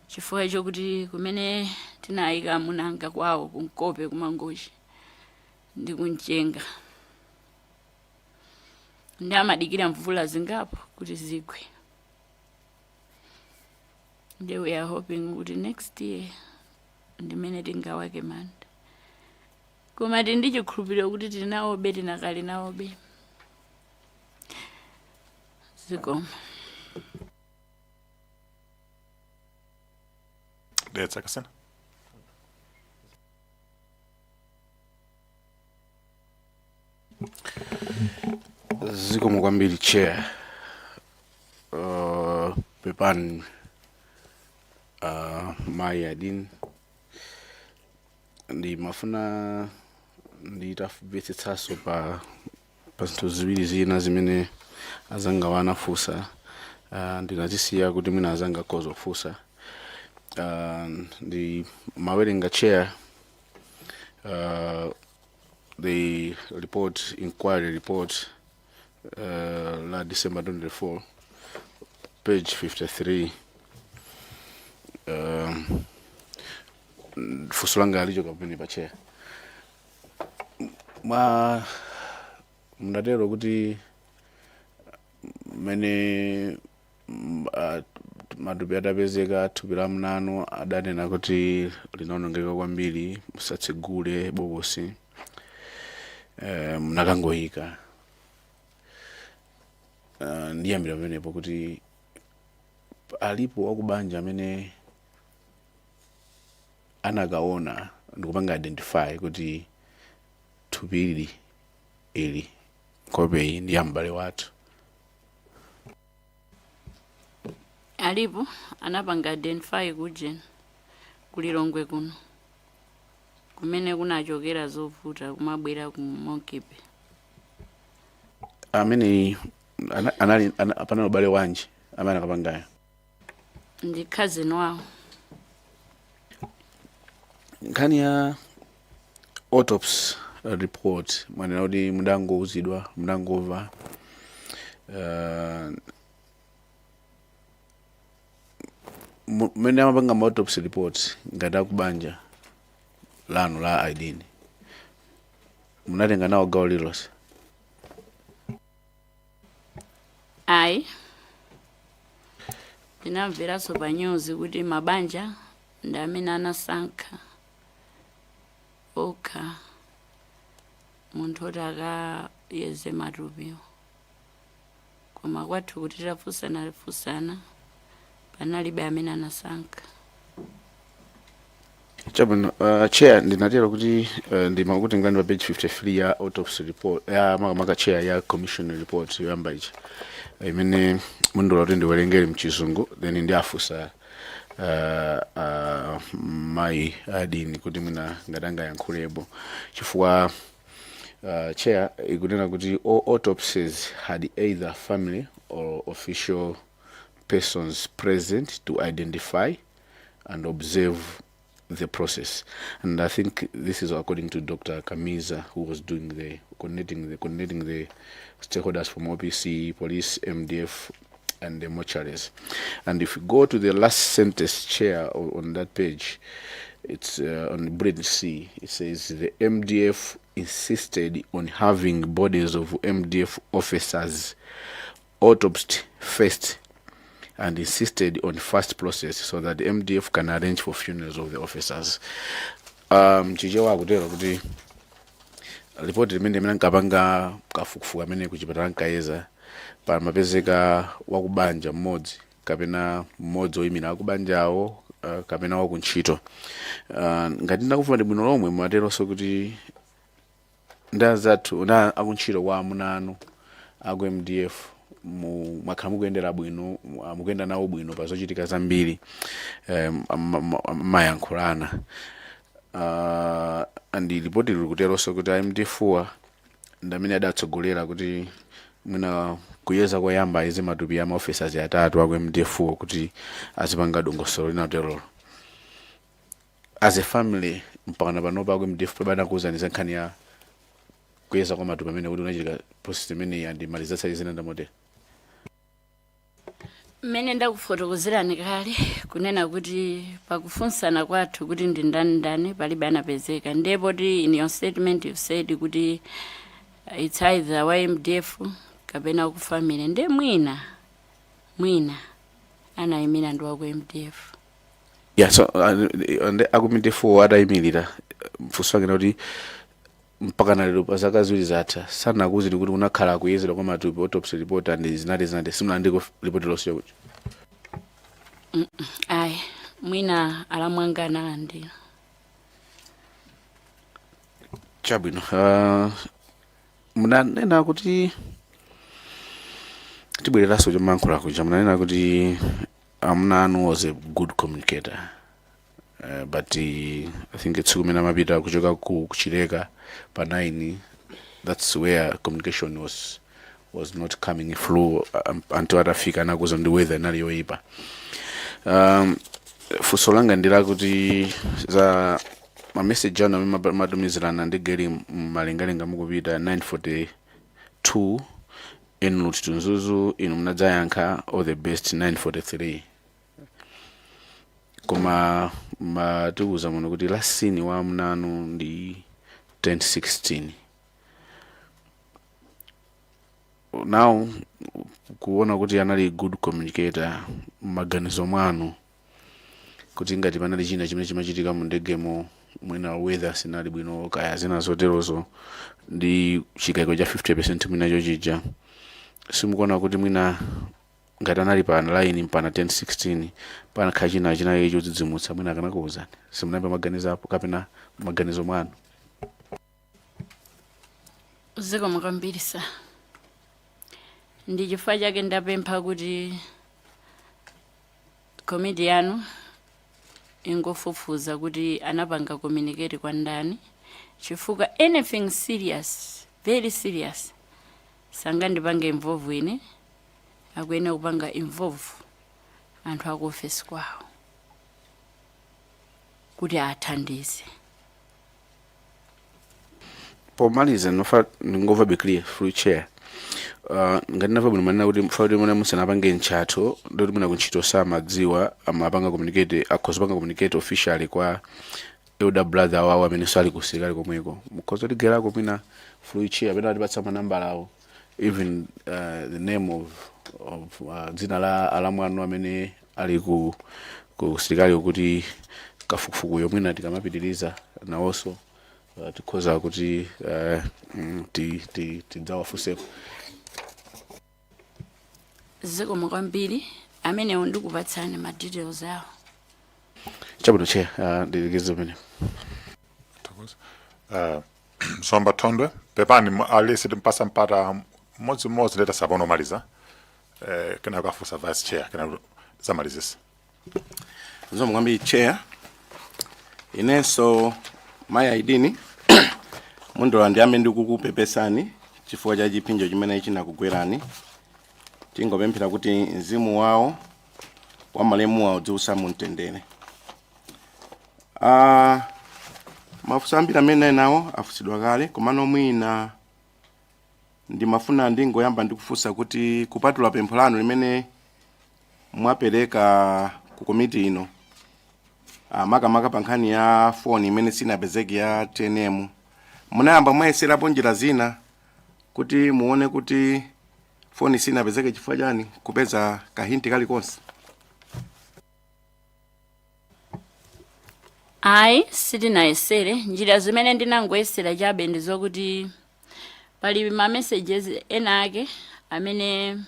chifukwa chokuti kumene tinayika amunanga kwawo kunkope kumangochi ndi kumchenga, ndi amadikira mvula zingapo kuti zigwe. Ndi we are hoping kuti next year ndimene tingawake manda, koma tili ndi chikhulupiriro kuti tinawobe, tinakali nawobe. Zikomo. Dedza Kasina. Zikomo kwambiri, Chair. Pepani, mayi Adin, ndimafuna nditamvetsetsanso pa zinthu ziwiri zina zimene azanga wanafunsa, ndinazisiya kuti mwina azanga akhoza kufunsa. Ndi mawerenga, Chair, the report, inquiry report la December 24, page 53. Funso langa lichoka pamene pa, Chair. Mwa munatero kuti mmene matupi atapezeka, thupi la amuna anu adanena kuti linaonongeka kwambiri, musatsegule bokosi, munakangoyika. Ndiyambira pamenepo kuti alipo wakubanja amene anakaona ndikupanga identify kuti thupi ili ili, nkhope iyi ndi ya m'bale wathu? Alipo anapanga identify kujen kulilongwe kuno kumene kunachokera zovuta kumabwera ku Monkey Bay. Amene anali panali ubale wanji amene akapangayo? Ndi cousin wawo. Nkhani ya autopsy report, mwanena kuti mudangouzidwa, mudangomva. Mmene amapanga ma autopsy report, ngati akubanja lanu la Aidini munatenga nawo gawo lililonse? Ayi, ndinamveranso pa news kuti mabanja ndi amene anasankha okha munthu oti akayeze matupiwo, koma kwathu kuti tafunsana funsana panalibe amene anasankha. Chabwino, Chair, ndinatero kuti ndimakutengani pa page 53 ya autopsy report ya, makamaka, Chair, ya commission report yoyamba ichi imene mundilola kuti ndiwerengere mchizungu, then ndiafunsa mayi Aidini kuti mwina ngati angayankhulepo, chifukwa Chair, ikunena kuti all autopsies had either family or official persons present to identify and observe the process. And I think this is according to Dr. Kamiza, who was doing the coordinating the stakeholders from OPC, police, MDF, and the mortuaries. And if you go to the last sentence, Chair, on that page, it's on bullet C. It says the MDF insisted on having bodies of MDF officers autopsied first and insisted on fast process so that the MDF can arrange for funerals of the officers. Chichewa akutero kuti ripoti limene limene ankapanga kafukufuku amene kuchipatala nkayeza, pamapezeka wakubanja mmodzi kapena mmodzi oyimira akubanjawo kapena wakuntchito. Ngati ndakufuna ndi bwino lomwe, mumateronso kuti ndi anzathu na akuntchito kwa amuna anu aku MDF mwakhala mukuyendera bwino, mukuyenda nawo bwino pa zochitika zambiri, mayankhulana. And ripoti lili kuteronso kuti MDF wa ndi amene adatsogolera kuti mwina kuyeza koyamba izi matupi ya maofficers atatu aku MDF kuti azipanga dongosolo linaterolo. As a family, mpakana panopa aku MDF pabanakuwuzani za nkhani ya kuyeza kwa matupi amene kuti unachitika process imeneyi and malizatsa zina ndamotere? Mmene ndakufotokozerani kale kunena kuti pakufunsana kwathu kuti ndi ndani ndani, palibe anapezeka. Ndipo ti in your statement you said kuti it's either wa MDF kapena ku family, nde mwina anayimira ndi waku MDF. Yeah, so and aku MDF atayimirira, mfunso wake kuti mpaka na lero pa zaka 2 zatha, sanakuwuzeni kuti kunakhala kuyezedwa kwa matupi, autopsy report and zinati simunalandiko ripoti lonse yakuti? Ayi, mwina alamwanga analandira. Chabwino. Munanena kuti, tibwereranso chomankhula kuja, munanena kuti amuna anu was a good communicator, but I think tsiku limene amapita kuchoka ku Kuchileka pa 9, that's where communication was not coming through until atafika anakuza ndi weather inali yoyipa. Funso langa ndi lakuti za Ma message anu amene matumizirana ndi geli mmalengalenga mukupita 9:42 en route to Mzuzu, inu munadzayankha "All the best" 9:43, koma matiuza muno kuti last seen wa amuna anu ndi 10:16. Now kuona kuti anali good communicator, m'maganizo mwanu kuti ngati panali china chimene chimachitika mu ndegemo, mwina weather sinali bwino, kaya zina zoterozo, ndi chikayiko cha 50% mwinacho chija, simukuona kuti mwina ngati anali pa line mpaka 10:16, panakhala china chinayi chodzidzimutsa, mwina akanakuwuzani? Simunayambe maganizapo kapena maganizo mwanu? Zikomo kwambiri, sir. Ndi chifukwa chake ndapempha kuti komiti yanu ingofufuza kuti anapanga communicate kwa ndani, chifukwa anything serious, very serious, sangandipange involve ine, akuyenera kupanga involve anthu aku ofesi kwawo kuti athandize. Pomaliza, nofa ndingova be clear through chair, ngati ndamva bwino, manena kuti mfa kuti muna musanapange ntchatho, ndoti mwina kuntchito samadziwa, amapanga communicate, akhoza kupanga communicate officially kwa elder brother wawo amene sali kusilikali komweko. Mukhoza kutigerako mwina through chair amene atipatsa manambala awo, even the name of dzina la alamu anu amene ali ku silikali, kuti kafukufukuyo mwina tikamapitiriza nawonso tikhoza kuti tidzawafunseko. Zikomo kwambiri. Amenewo ndikupatsani ma details awo. Chabwino, chair, ndilekeze pamene. Zomba Thondwe, pepani, alisi timpasa mpata mmodzimmodzi leta sapono omaliza, kenako afunsa vice chair, kenako zamalizisa. Zikomo kwambiri, chair. Inenso, mayi Aidini, mundola ndiyambe ndikukupepesani chifukwa cha chipsinjo chimene chinakugwerani. Tingopemphera kuti mzimu wawo wa malemuwa udziusa mumtendere. Mafunso ambiri amene nawo afunsidwa kale, komano mwina ndimafuna ndingoyamba ndikufunsa kuti kupatula pempho lanu limene mwapereka ku komiti ino, makamaka pa nkhani ya foni imene sinapezeke ya TNM, munayamba mwayeserapo njira zina kuti muone kuti foni sinapezeke chifukwa chani, kupeza ka hint kalikonse? Ayi, sitinayesere. Njira zimene ndinangoyesera chabe ndi zokuti pali ma messages ena ake amene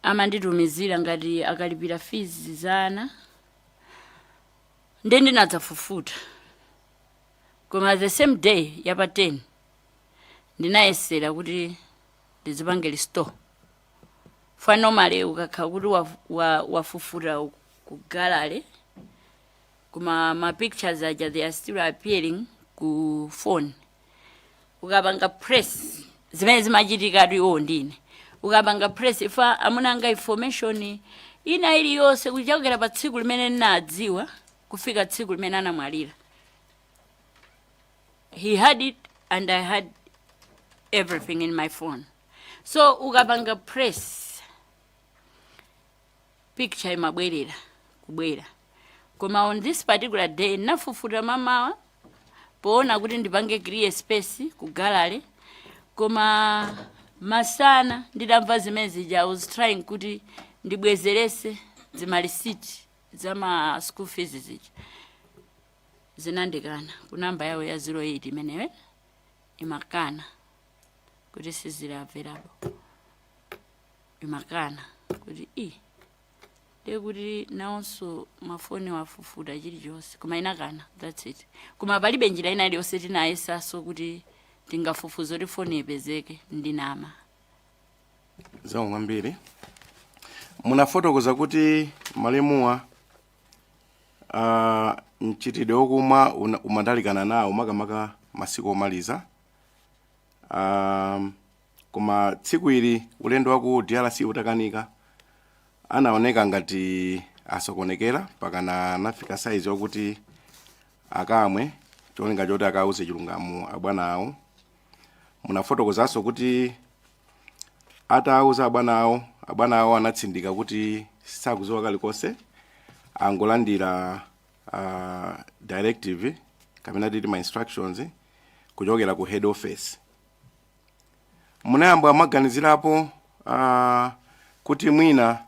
amanditumizira ngati akalipira fees za ana, ndi ndinadzafufuta. Koma the same day yapa 10 ndinayesera kuti ndizipange restore. Fa normally ukakhala kuti wafufuta ku gallery, koma ma pictures aja, they are still appearing ku phone. Ukapanga press, zimene zimachitikatu iwo ndine, ukapanga press ifa amunanga information ina iliyonse kuchokera pa tsiku limene ndinadziwa kufika tsiku limene anamwalira, he had it and I had everything in my phone. So ukapanga press, picture imabwerera kubwera. Koma on this particular day nafufuta mamawa poona kuti ndipange clear space ku gallery, koma masana nditamva zimene zija, I was trying kuti ndibwezerese zima receipt za ma school fees zija, zinandikana ku namba yawo ya 08 imeneyo, imakana kuti sizili available, imakana kuti i ndiye kuti nawonso mafoni wafufuta chilichonse, koma inakana. That's it. Koma palibe njira ina iliyonse tinayesanso kuti tingafufuze kuti foni ipezeke, ndinama. Zikomo kwambiri. Munafotokoza kuti malemuwa mchitidwe wokumwa umadalikana nawo, makamaka masiku omaliza, koma tsiku ili ulendo wa ku DRC utakanika, anaoneka ngati asokonekera pakana anafika size wakuti Akamwe cholinga choti akauze chilungamo abwana awo. Munafotokozanso kuti atauza abwana awo, abwana awo anatsindika kuti sakudziwa kalikonse, angolandira directive kapena titi ma instructions kuchokera ku head office. Munayamba mwaganizirapo kuti mwina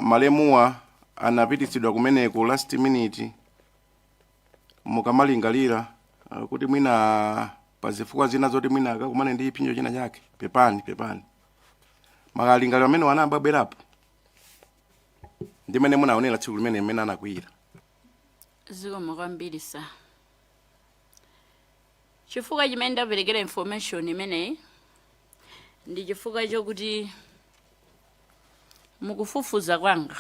malemuwa anapititsidwa kumeneko last minute, mukamalingalira kuti mwina pazifukwa zina zoti mwina akakumane ndi chipsinjo china chake? Pepani, pepani, makalingaliro amene anayamba abwerapo ndimene munaonera tsiku limene mmene anakwiyira? Zikomo kwambiri, sir. Chifukwa chimene ndaperekera information imeneyi ndi chifukwa chokuti mukufufuza kwanga,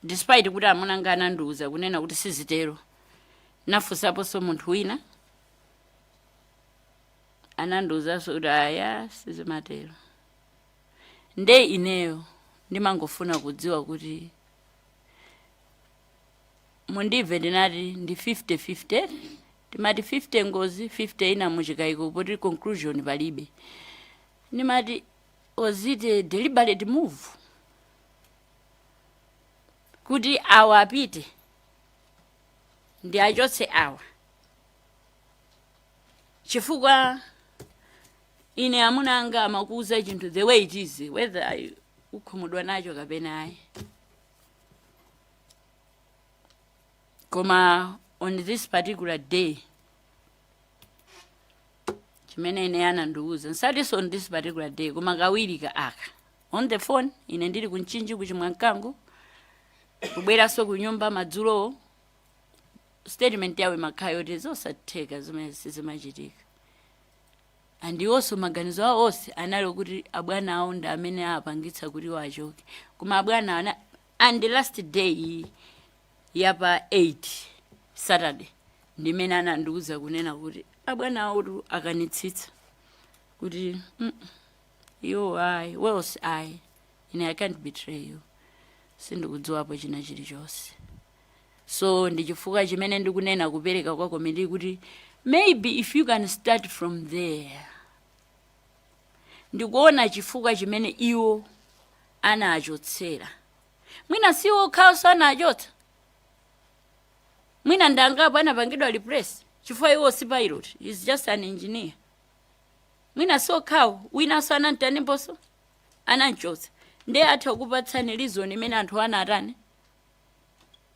despite kuti amuna anga anandiuza kunena kuti sizitero, nafunsaponso munthu wina, anandiuzanso kuti aya, sizimatero. Nde ineyo ndimangofuna kudziwa kuti mundibve, ndinati ndi 50-50, timati 50 ngozi, 50 ina muchikayiko, poti conclusion palibe. Ndimati, was it a deliberate move kuti awa apite ndi achotse awa? Chifukwa ine amuna anga amakuuza chinthu the way it is, whether ukhumudwa nacho kapena ayi. Koma on this particular day chimene ine anandiuza, nsatinso on this particular day, koma kawiri ka aka on the phone, ine ndili kuMchinji kuChimwamkango, kubweranso ku nyumba madzulowo, statement yawo imakhala yoti zosatheka, zimene sizimachitika. Andiwonso maganizo awo onse anali okuti abwana awo ndi amene apangitsa kuti iwo achoke. Koma abwana ana, and the last day yapa 8, Saturday, ndimene anandiuza kunena kuti abwana awo tu akanitsitsa kuti iwo ayi, welse ayi, ine I can't betray you, sindikudziwapo china chilichonse. So ndi chifukwa chimene ndikunena kupereka kwa komiti kuti maybe if you can start from there, ndikuona chifukwa chimene iwo anachotsera. Mwina si okhawo anachotsa, mwina ndangapo anapangidwa replace, chifukwa iwo si pilot, is just an engineer. Mwina si okhawo, winanso anamtaniponso, anamchotsa. Ndiye atha kupatsani reason imene anthu anatani,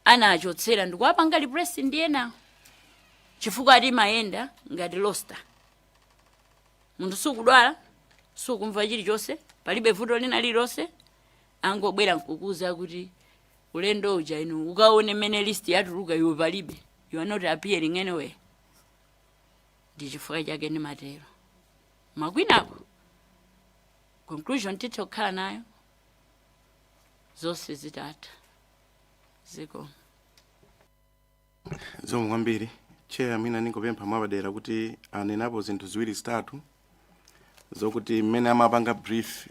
anachotsera ndikuwapanga replace ndiye nawo, chifukwa ati mayenda ngati roster. Munthu sukudwala, sukumva chilichonse, palibe vuto lina lililonse, angobwera nkukuza kuti ulendo uja inu ukaone mmene list yatuluka, iwe palibe, you are not appearing anywhere. Ndi chifukwa chake ndimatero. Makwinako conclusion titha kukhala nayo zonse zitatha. Ziko. Zikomo kwambiri, Chair. Mwina ningopempha mwapadera kuti anenapo zinthu ziwiri zitatu zokuti mmene amapanga brief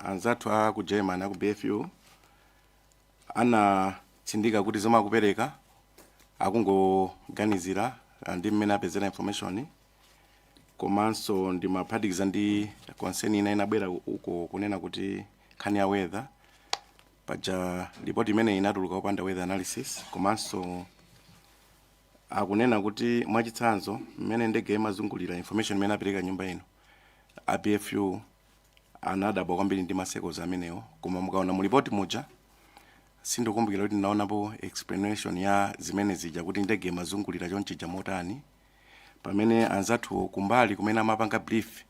anzathu a ku German, aku BFU, anatsindika kuti zomwe akupereka akungoganizira ndi mmene apezera information. Komanso ndimaphatikiza ndi concern ina inabwera uko kunena kuti nkhani ya weather paja, ripoti imene inatuluka opanda weather analysis. Komanso akunena kuti mwachitsanzo mmene ndege imazungulira, information imene apereka nyumba ino, a BFU anadabwa kwambiri ndi ma circles amenewo. Koma mukaona mu ripoti muja, sindikukumbukira kuti ndinaonapo explanation ya zimene zija, kuti ndege imazungulira chonchija motani, pamene anzathu kumbali kumene amapanga brief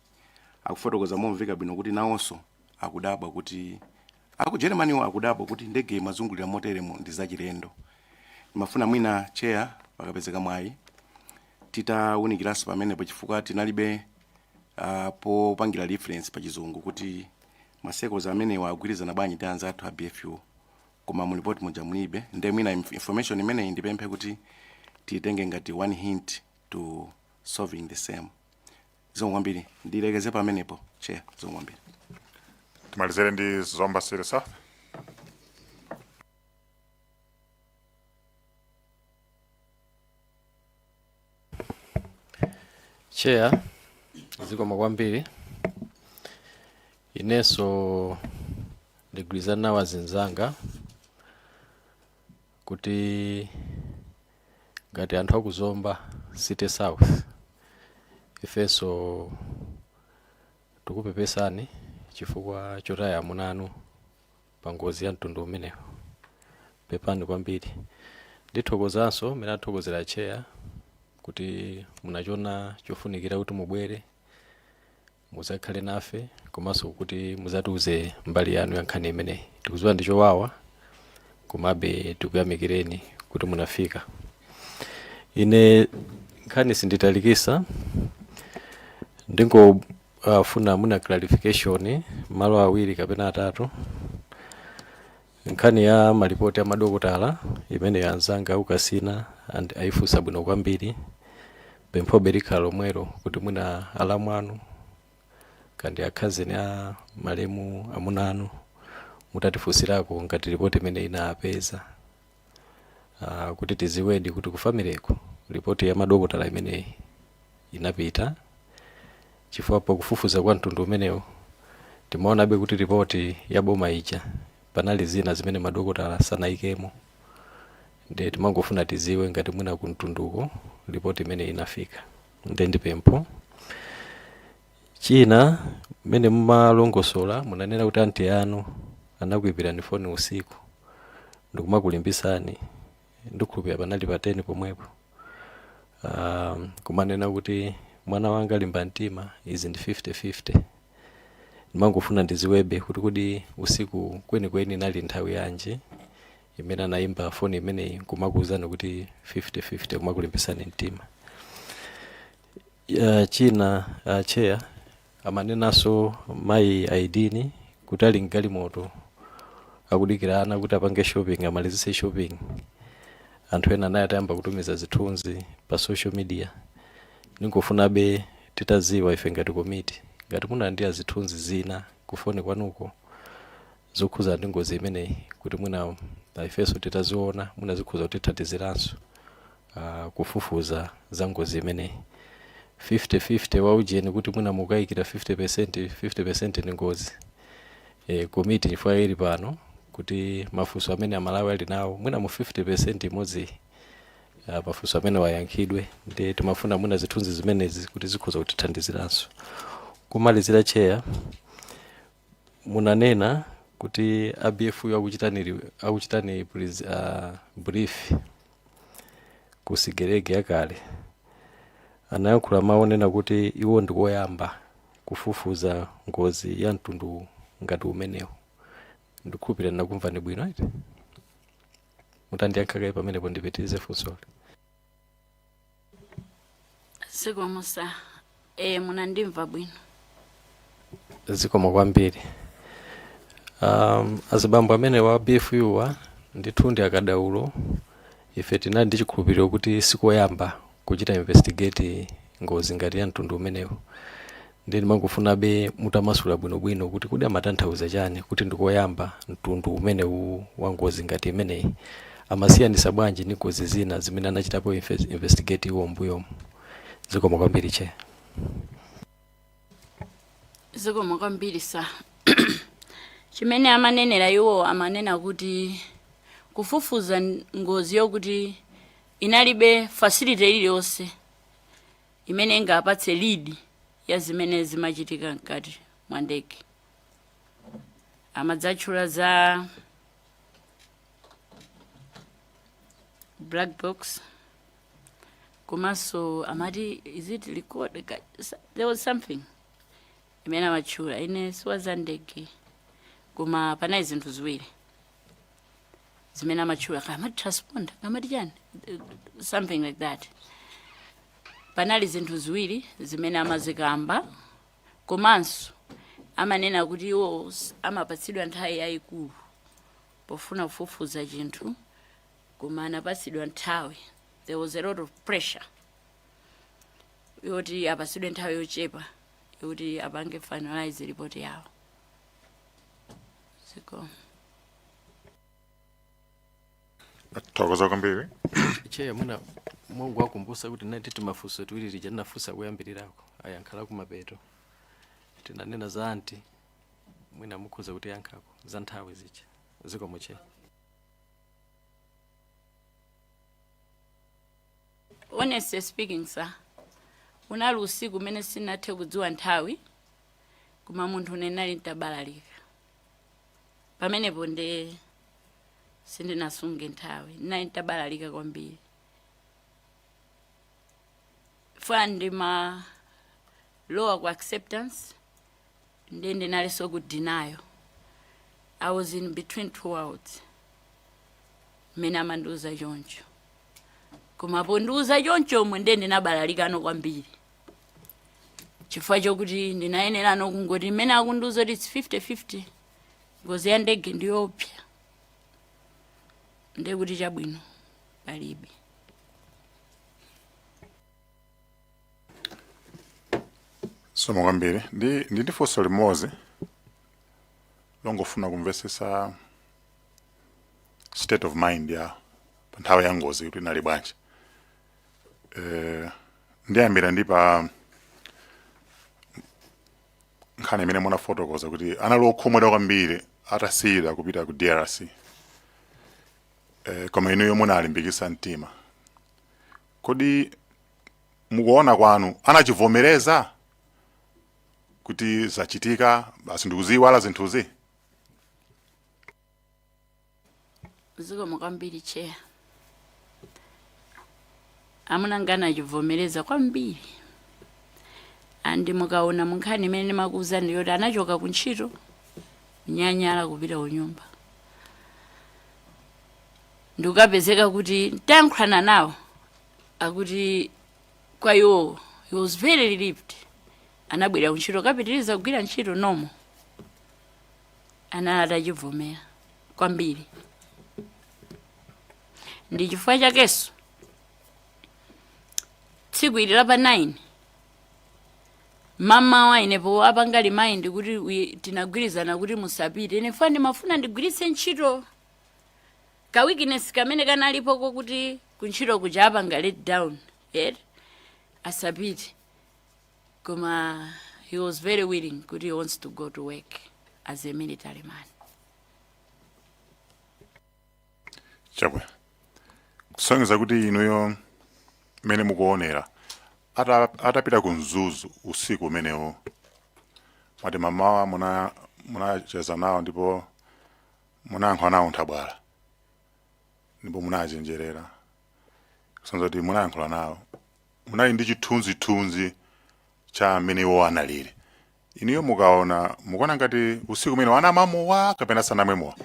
akufotokoza momveka bwino kuti nawonso akudabwa, kuti aku Germanywo akudabwa kuti ndege imazungulira moteremo, ndi zachilendo. Ndimafuna mwina, Chair, pakapezeka mwayi titawunikiranso pamenepo, chifukwa tinalibe popangira reference pa Chizungu kuti ma circles amenewa agwirizana bwanji ndi anzathu a BFU, koma mu report muja mulibe. Nde mwina information imeneyi ndipemphe kuti tiyitenge ngati one hint to solving the same. Zikomo kwambiri, ndilekeze pamenepo, Chair. Zikomo kwambiri. Timalizere ndi Zomba City South. Chair, zikomo kwambiri. Inenso ndigwirizana nawo azinzanga kuti ngati anthu akuzomba City South, ifenso tikupepesani chifukwa chotaya amuna anu pa ngozi ya mtundu umenewu. Pepani kwambiri. Ndithokozanso mmene athokozera Chair kuti munachiona chofunikira kuti mubwere muzakhale nafe, komanso kuti muzatiuze mbali yanu ya nkhani imeneyi. Tikudziwa ndi chowawa, komabe tikuyamikireni kuti munafika. Ine nkhani sinditalikisa, ndingofuna muna clarification malo awiri kapena atatu. Nkhani ya malipoti a madokotala imene anzanga ukasina and ayifunsa bwino kwambiri. Pemphobe likhala lomwelo kuti mwina alamu anu kandi akhazeni a malemu amuna anu mutatifunsirako ngati ripoti imene inapeza, kuti tiziwedi kuti ku family-ko ripoti ya madokotala imeneyi inapita, chifukwa pakufufuza kwa mtundu umenewu timaonabe kuti ripoti ya boma ija panali zina zimene madokotala sanayikemo. Ndiye timangofuna tiziwe ngati mwina ku mtunduko ripoti imene inafika. Ndiye ndipempho china, mmene mumalongosola munanena kuti anti anu anakuyimbirani foni usiku ndikumakulimbisani, ndikukhulupirira panali pa 10 pomwepo, kumanena kuti mwana wanga limba mtima, izi ndi 50-50. Ndimangofuna ndiziwebe kuti kodi usiku kwenikweni inali nthawi yanji imene anayimba foni imeneyi nkumakuwuzani kuti 50-50, kumakulimbisani mtima? China, Chair, amanenanso mayi Aidini kuti ali mgalimoto akudikira ana kuti apange shopping, amalizise shopping, anthu ena naye atayamba kutumiza zithunzi pa social media. Ningofunabe titaziwa ife ngati komiti ngati munalandira zithunzi zina kufoni kwanuko zokhuza ndi ngozi imeneyi, kuti mwina ifenso titaziona mwina zikhuza kutithandiziranso kufufuza za ngozi imeneyi. 50-50 wa ujeni kuti mwina mukayikira 50%, 50% ndi ngozi. Komiti chifukwa ili pano kuti mafunso amene Amalawi ali nawo, mwina mu 50% imodzi, mafunso amene wayankhidwe. Ndi timafuna mwina zithunzi zimenezi kuti zikhoza kutithandiziranso. Kumalizira, Chair, munanena kuti a BFU akuchitani brief ku Sigelege yakale, anayankhula mawu onena kuti iwo ndikoyamba kufufuza ngozi ya mtundu ngati umenewu. Ndikukhulupirira ndinakumvani bwino iti? Mutandiyankha kaye pamenepo ndipitirize funsoli. Zikomo sir. Munandimva bwino. Zikomo kwambiri. Azibambo amene wa BFU wa ndithu ndi akadaulo. Ife tinali ndi chikhulupiriro kuti sikoyamba kuchita investigate ngozi ngati ya mtundu umenewu. Ndiye ndimangofunabe mutamasula bwinobwino kuti kodi amatanthauza chani kuti ndikoyamba mtundu umenewu wa ngozi ngati imeneyi? Amasiyanisa bwanji ndi ngozi zina zimene anachitapo investigate iwo mbuyomu? Zikomo kwambiri, Chair. Zikomo kwambiri sir. Chimene amanenera iwo, amanena kuti kufufuza ngozi yokuti inalibe facility iliyonse imene ingapatse lead ya zimene zimachitika mkati mwa ndege. Amadzatchula za black box, komanso amati, is it record? There was something imene amatchula. Ine siwa za ndege, koma panali zinthu ziwiri zimene amatchula, kamati transponder, kamati chani, something like that. Panali zinthu ziwiri zimene amazikamba, komanso amanena kuti iwo amapatsidwa nthawi yayikulu pofuna kufufuza chinthu, koma anapatsidwa nthawi, there was a lot of pressure yoti apatsidwe nthawi yochepa yokuti apange finalize report yawo. Zikomo. Thokoza kwambiri. Chair, mwina Mungu akumbusa kuti nati timafunso tiwiri tija ndinafunsa kuyambirirako, ayankhala kumapeto. Tinanena za anti, mwina mukhoza kutiyankhako za nthawi zija. Zikomo, Chair. Honestly speaking, sir, unali usiku umene sinathe kudziwa nthawi, koma munthu une nali ntabalalika pamenepo, nde sindinasunge nthawi. Ndinali ntabalalika kwambiri fa ndimalowa ku acceptance, ndi ndinalinso ku denial. I was in between two worlds mmene amandiuza choncho, koma pondiuza chonchomwe ndiye ndinabalalikano kwambiri, chifukwa chokuti ndinayenerano kungoti mmene akundiuza kuti it's 50-50, ngozi ya ndege ndiyopsa, ndiye kuti chabwino, palibe. Zikomo kwambiri. Ndi funso limodzi longofuna kumvesesa state of mind ya pa nthawi ya ngozi kuti inali bwanji. Ndiyambira ndi pa nkhani imene munafotokoza kuti anali okhumudwa kwambiri atasiyidwa kupita ku DRC, koma inuyo munalimbikisa mtima. Kodi mukuona kwanu anachivomereza kuti zachitika, basi ndikuziwala zinthuzi? Zikomo kwambiri, Chair. Amuna anga anachivomereza kwambiri, and mukaona munkhani imene ndimakuwuzani yoti anachoka ku ntchito kunyanyala kupita ku nyumba, ndikukapezeka kuti ntayankhulana nawo, akuti kwa iwo he was very relieved. Anabwera ku ntchito, kapitiriza kugwira ntchito nomo. Anali atachivomera kwambiri, ndi chifukwa chakenso tsiku ili la pa 9 mamawa inepo apanga remind kuti tinagwirizana kuti musapite. Ine fa ndimafuna ndigwiritse ntchito ka weakness kamene kanalipo kokuti kuntchito kuja apanga let down eti asapite, koma he was very willing kuti he wants to go to work as a military man. Chabwino, kusonyeza kuti inuyo mmene mukuonera, atapita ku Mzuzu usiku umenewo, mwati mamawa munacheza nawo ndipo munayankhula nawo nthabwala ndipo munachenjerera, kusonyeza kuti munayankhula nawo, munali ndi chithunzithunzi cha amene iwo analili. Inuyo mukaona, mukuona ngati usiku umene anamwa mowa kapena sanamwe mowa?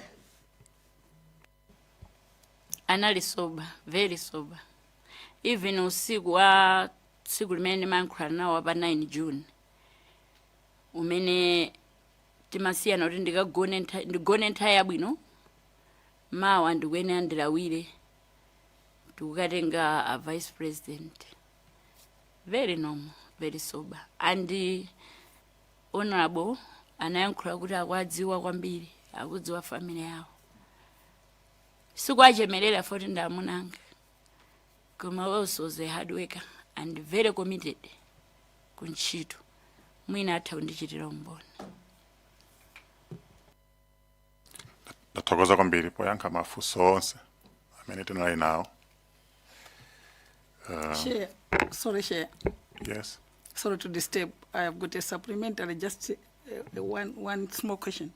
Anali sober, very sober. Even usiku wa tsiku limene ndimayankhula nawo pa 9 June, umene timasiyana kuti ndikagone ndigone nthawi yabwino, mawa ndikuyenera ndilawire, ndikukatenga a vice president. Very normal, very sober. And honorable anayankhula kuti akuadziwa kwambiri, akudziwa family yawo. Sikuachemerera foti ndi amunanga, koma also was a hard worker and very committed kuntchito. Mwina atha kundichitira umboni. Ndathokoza kwambiri poyankha mafunso onse amene tinali nawo. Chair, sorry, Chair. Yes. Sorry to disturb. I have got a supplementary, just one small question.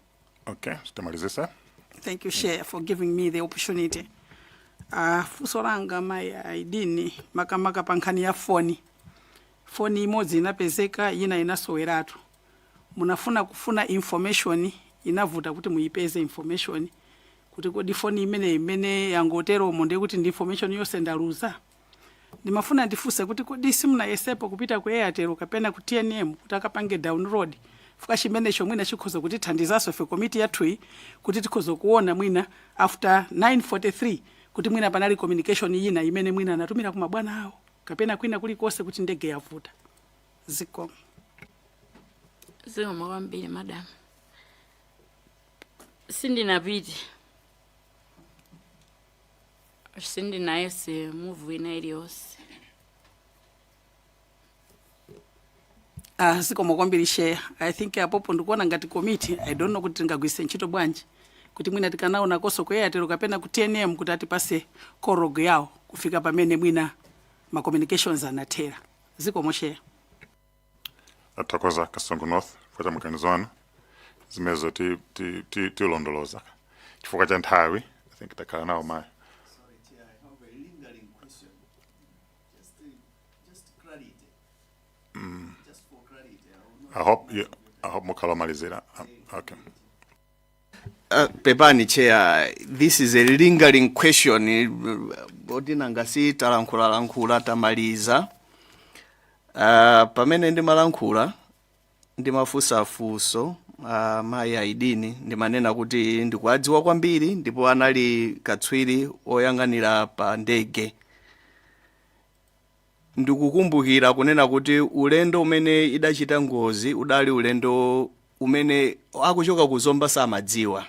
Okay, timalizisa. Thank you, Chair, for giving me the opportunity. Funso langa, mai Aidini, makamaka pa nkhani ya foni. Foni imodzi inapezeka, ina inasoweratu. Munafuna kufuna information, inavuta kuti muyipeze information kuti kodi foni imene imene yangoteromo ndiye kuti ndi information yonse ndaluza. Ndimafuna ndifunse kuti kodi simunayesepo kupita ku Airtel kapena ku TNM kuti akapange download fuka chimenecho mwina chikhoza kutithandizanso ife komiti yathuyi kuti tikhoza kuona mwina after 9:43 kuti mwina panali communication ina imene mwina anatumira kumabwana awo kapena kwina kulikonse kuti ndege yavuta? Zikomo. Zikomo kwambiri, madam. Sindinapite. Sindinayese move ina iliyonse. Ah, zikomo kwambiri, Chair. I think apopo ndikuona ngati committee, I don't know kuti tingagwiritse ntchito bwanji, kuti mwina tikanaona koso ku Airtel kapena ku TNM kuti atipase call log yawo kufika pamene mwina ma communications anathera. Zikomo, Chair. Tathokoza, Kasungu North, chifukwa cha maganizo anu. Zimenezo tilondoloza chifukwa cha nthawi. I think takhala nawo mayi. Sorry, Chair, I have a lingering question. Just clarity. Just for clarity. I will not I hope mukhala omalizira. Okay. Pepani Chair, this is a lingering question. Oti nanga si talankhulalankhula tamaliza. Pamene ndimalankhula ndimafunsafunso mayi Aidini, ndimanena kuti ndikuadziwa kwambiri ndipo anali katswiri oyang'anira pa ndege. Ndikukumbukira kunena kuti ulendo umene idachita ngozi udali ulendo umene akuchoka kuzomba samadziwa.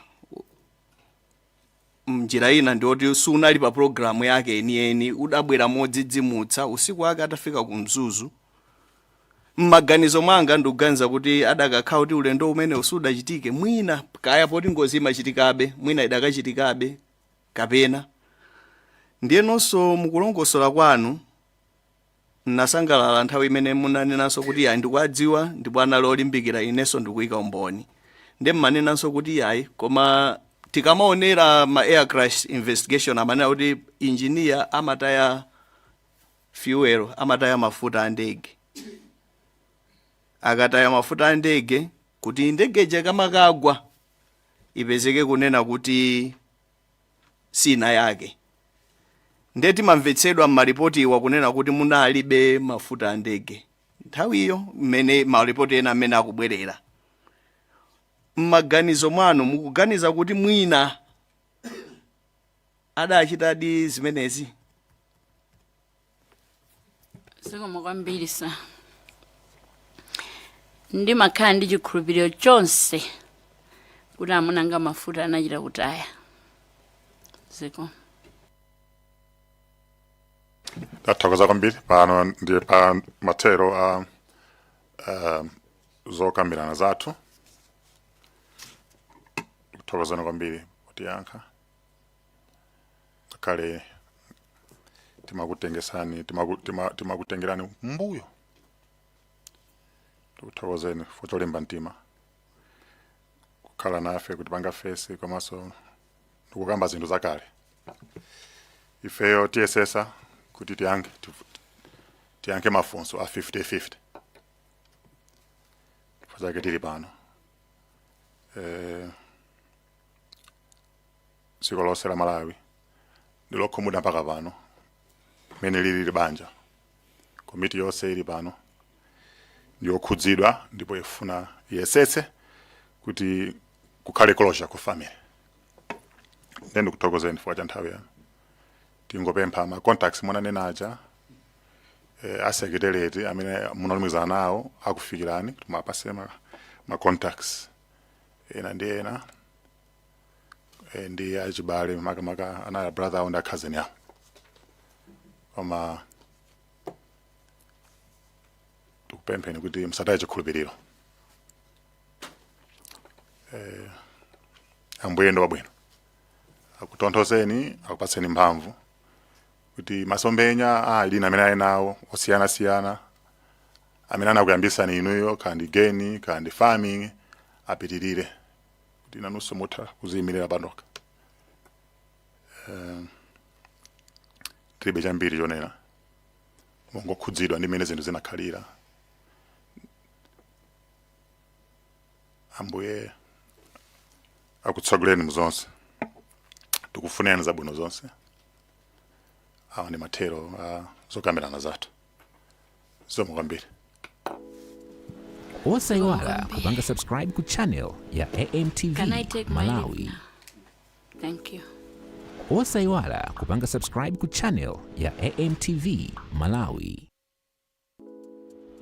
Mnjira ina ndioti sunali pa programu yake enieni, udabwera modzidzimutsa usiku wake atafika ku Mzuzu. Mmaganizo mwanga ndikuganiza kuti adakakhala kuti ulendo umene usudachitike, mwina kaya poti ngozi imachitikabe, mwina idakachitikabe kapena. Ndiyenonso mukulongosola kwanu nasangalala nthawi imene munanenanso kuti yayi, ndikuadziwa ndipo anali olimbikira, inenso ndikuyika umboni. Ndiye mmanenanso kuti yayi, koma tikamaonera ma air crash investigation amanena kuti engineer amataya fuel, amataya mafuta a ndege. Akataya mafuta a ndege kuti ndege ija ikamakagwa ipezeke kunena kuti sina yake. Ndiye timamvetsedwa m'malipoti iwa kunena kuti munalibe mafuta a ndege nthawiyo, mmene malipoti ena amene akubwerera. Mmaganizo mwanu mukuganiza kuti mwina adachitadi zimenezi? Zikomo kwambiri, sir. Ndimakhala ndi chikhulupiriro chonse kuti amunanga mafuta anachita kutaya. Ziko. Tathokoza kwambiri. Pano ndi pa mathero a zokambirana zathu. Kuthokozana kwambiri potiyankha, ngakhale timakutengesani, timakutengerani mbuyo. Tikuthokozeni for cholimba mtima kukhala nafe kuti panga face komanso ndikukamba zinthu zakale. Ifeyo tiyesesa kuti tiyankhe mafunso a 50-50 chifukwa chake tili pano. Dziko lonse la Malawi ndilokhumudwa mpaka pano mmene lili banja. Komiti yonse ili pano ndiyokhudzidwa ndipo ifuna iyesetse kuti kukhale closure ku family. Ndiye ndikuthokozeni chifukwa cha nthawi yanu. Tingopempha ma contacts munanena aja, a secretariat amene munalumikizana nawo akufikirani kuti mapase ma contacts ena ndi ena, ndi achibale, makamaka anali brother awo ndi cousin yawo. Koma tikupempheni kuti musataye chikhulupiriro. Ambuye ndo wabwino, akutonthozeni, akupatseni mphamvu kuti masomphenya a Aidini amene ali nawo osiyanasiyana amene anakuyambisani inuyo, kandi geni kandi farming, apitirire kuti nanunso mutha kuziyimirira panokha. Tilibe chambiri chonena, mungokhudzidwa ndi mmene zinthu zinakhalira. Ambuye akutsogolereni muzonse, tikufunirani zabwino zonse. Awa ndi mathero a zokambirana zathu. Zikomo kwambiri. Osayiwala kupanga subscribe ku channel ya AMTV Can I take my leave Malawi. now? Thank you. Osayiwala kupanga subscribe ku channel ya AMTV Malawi.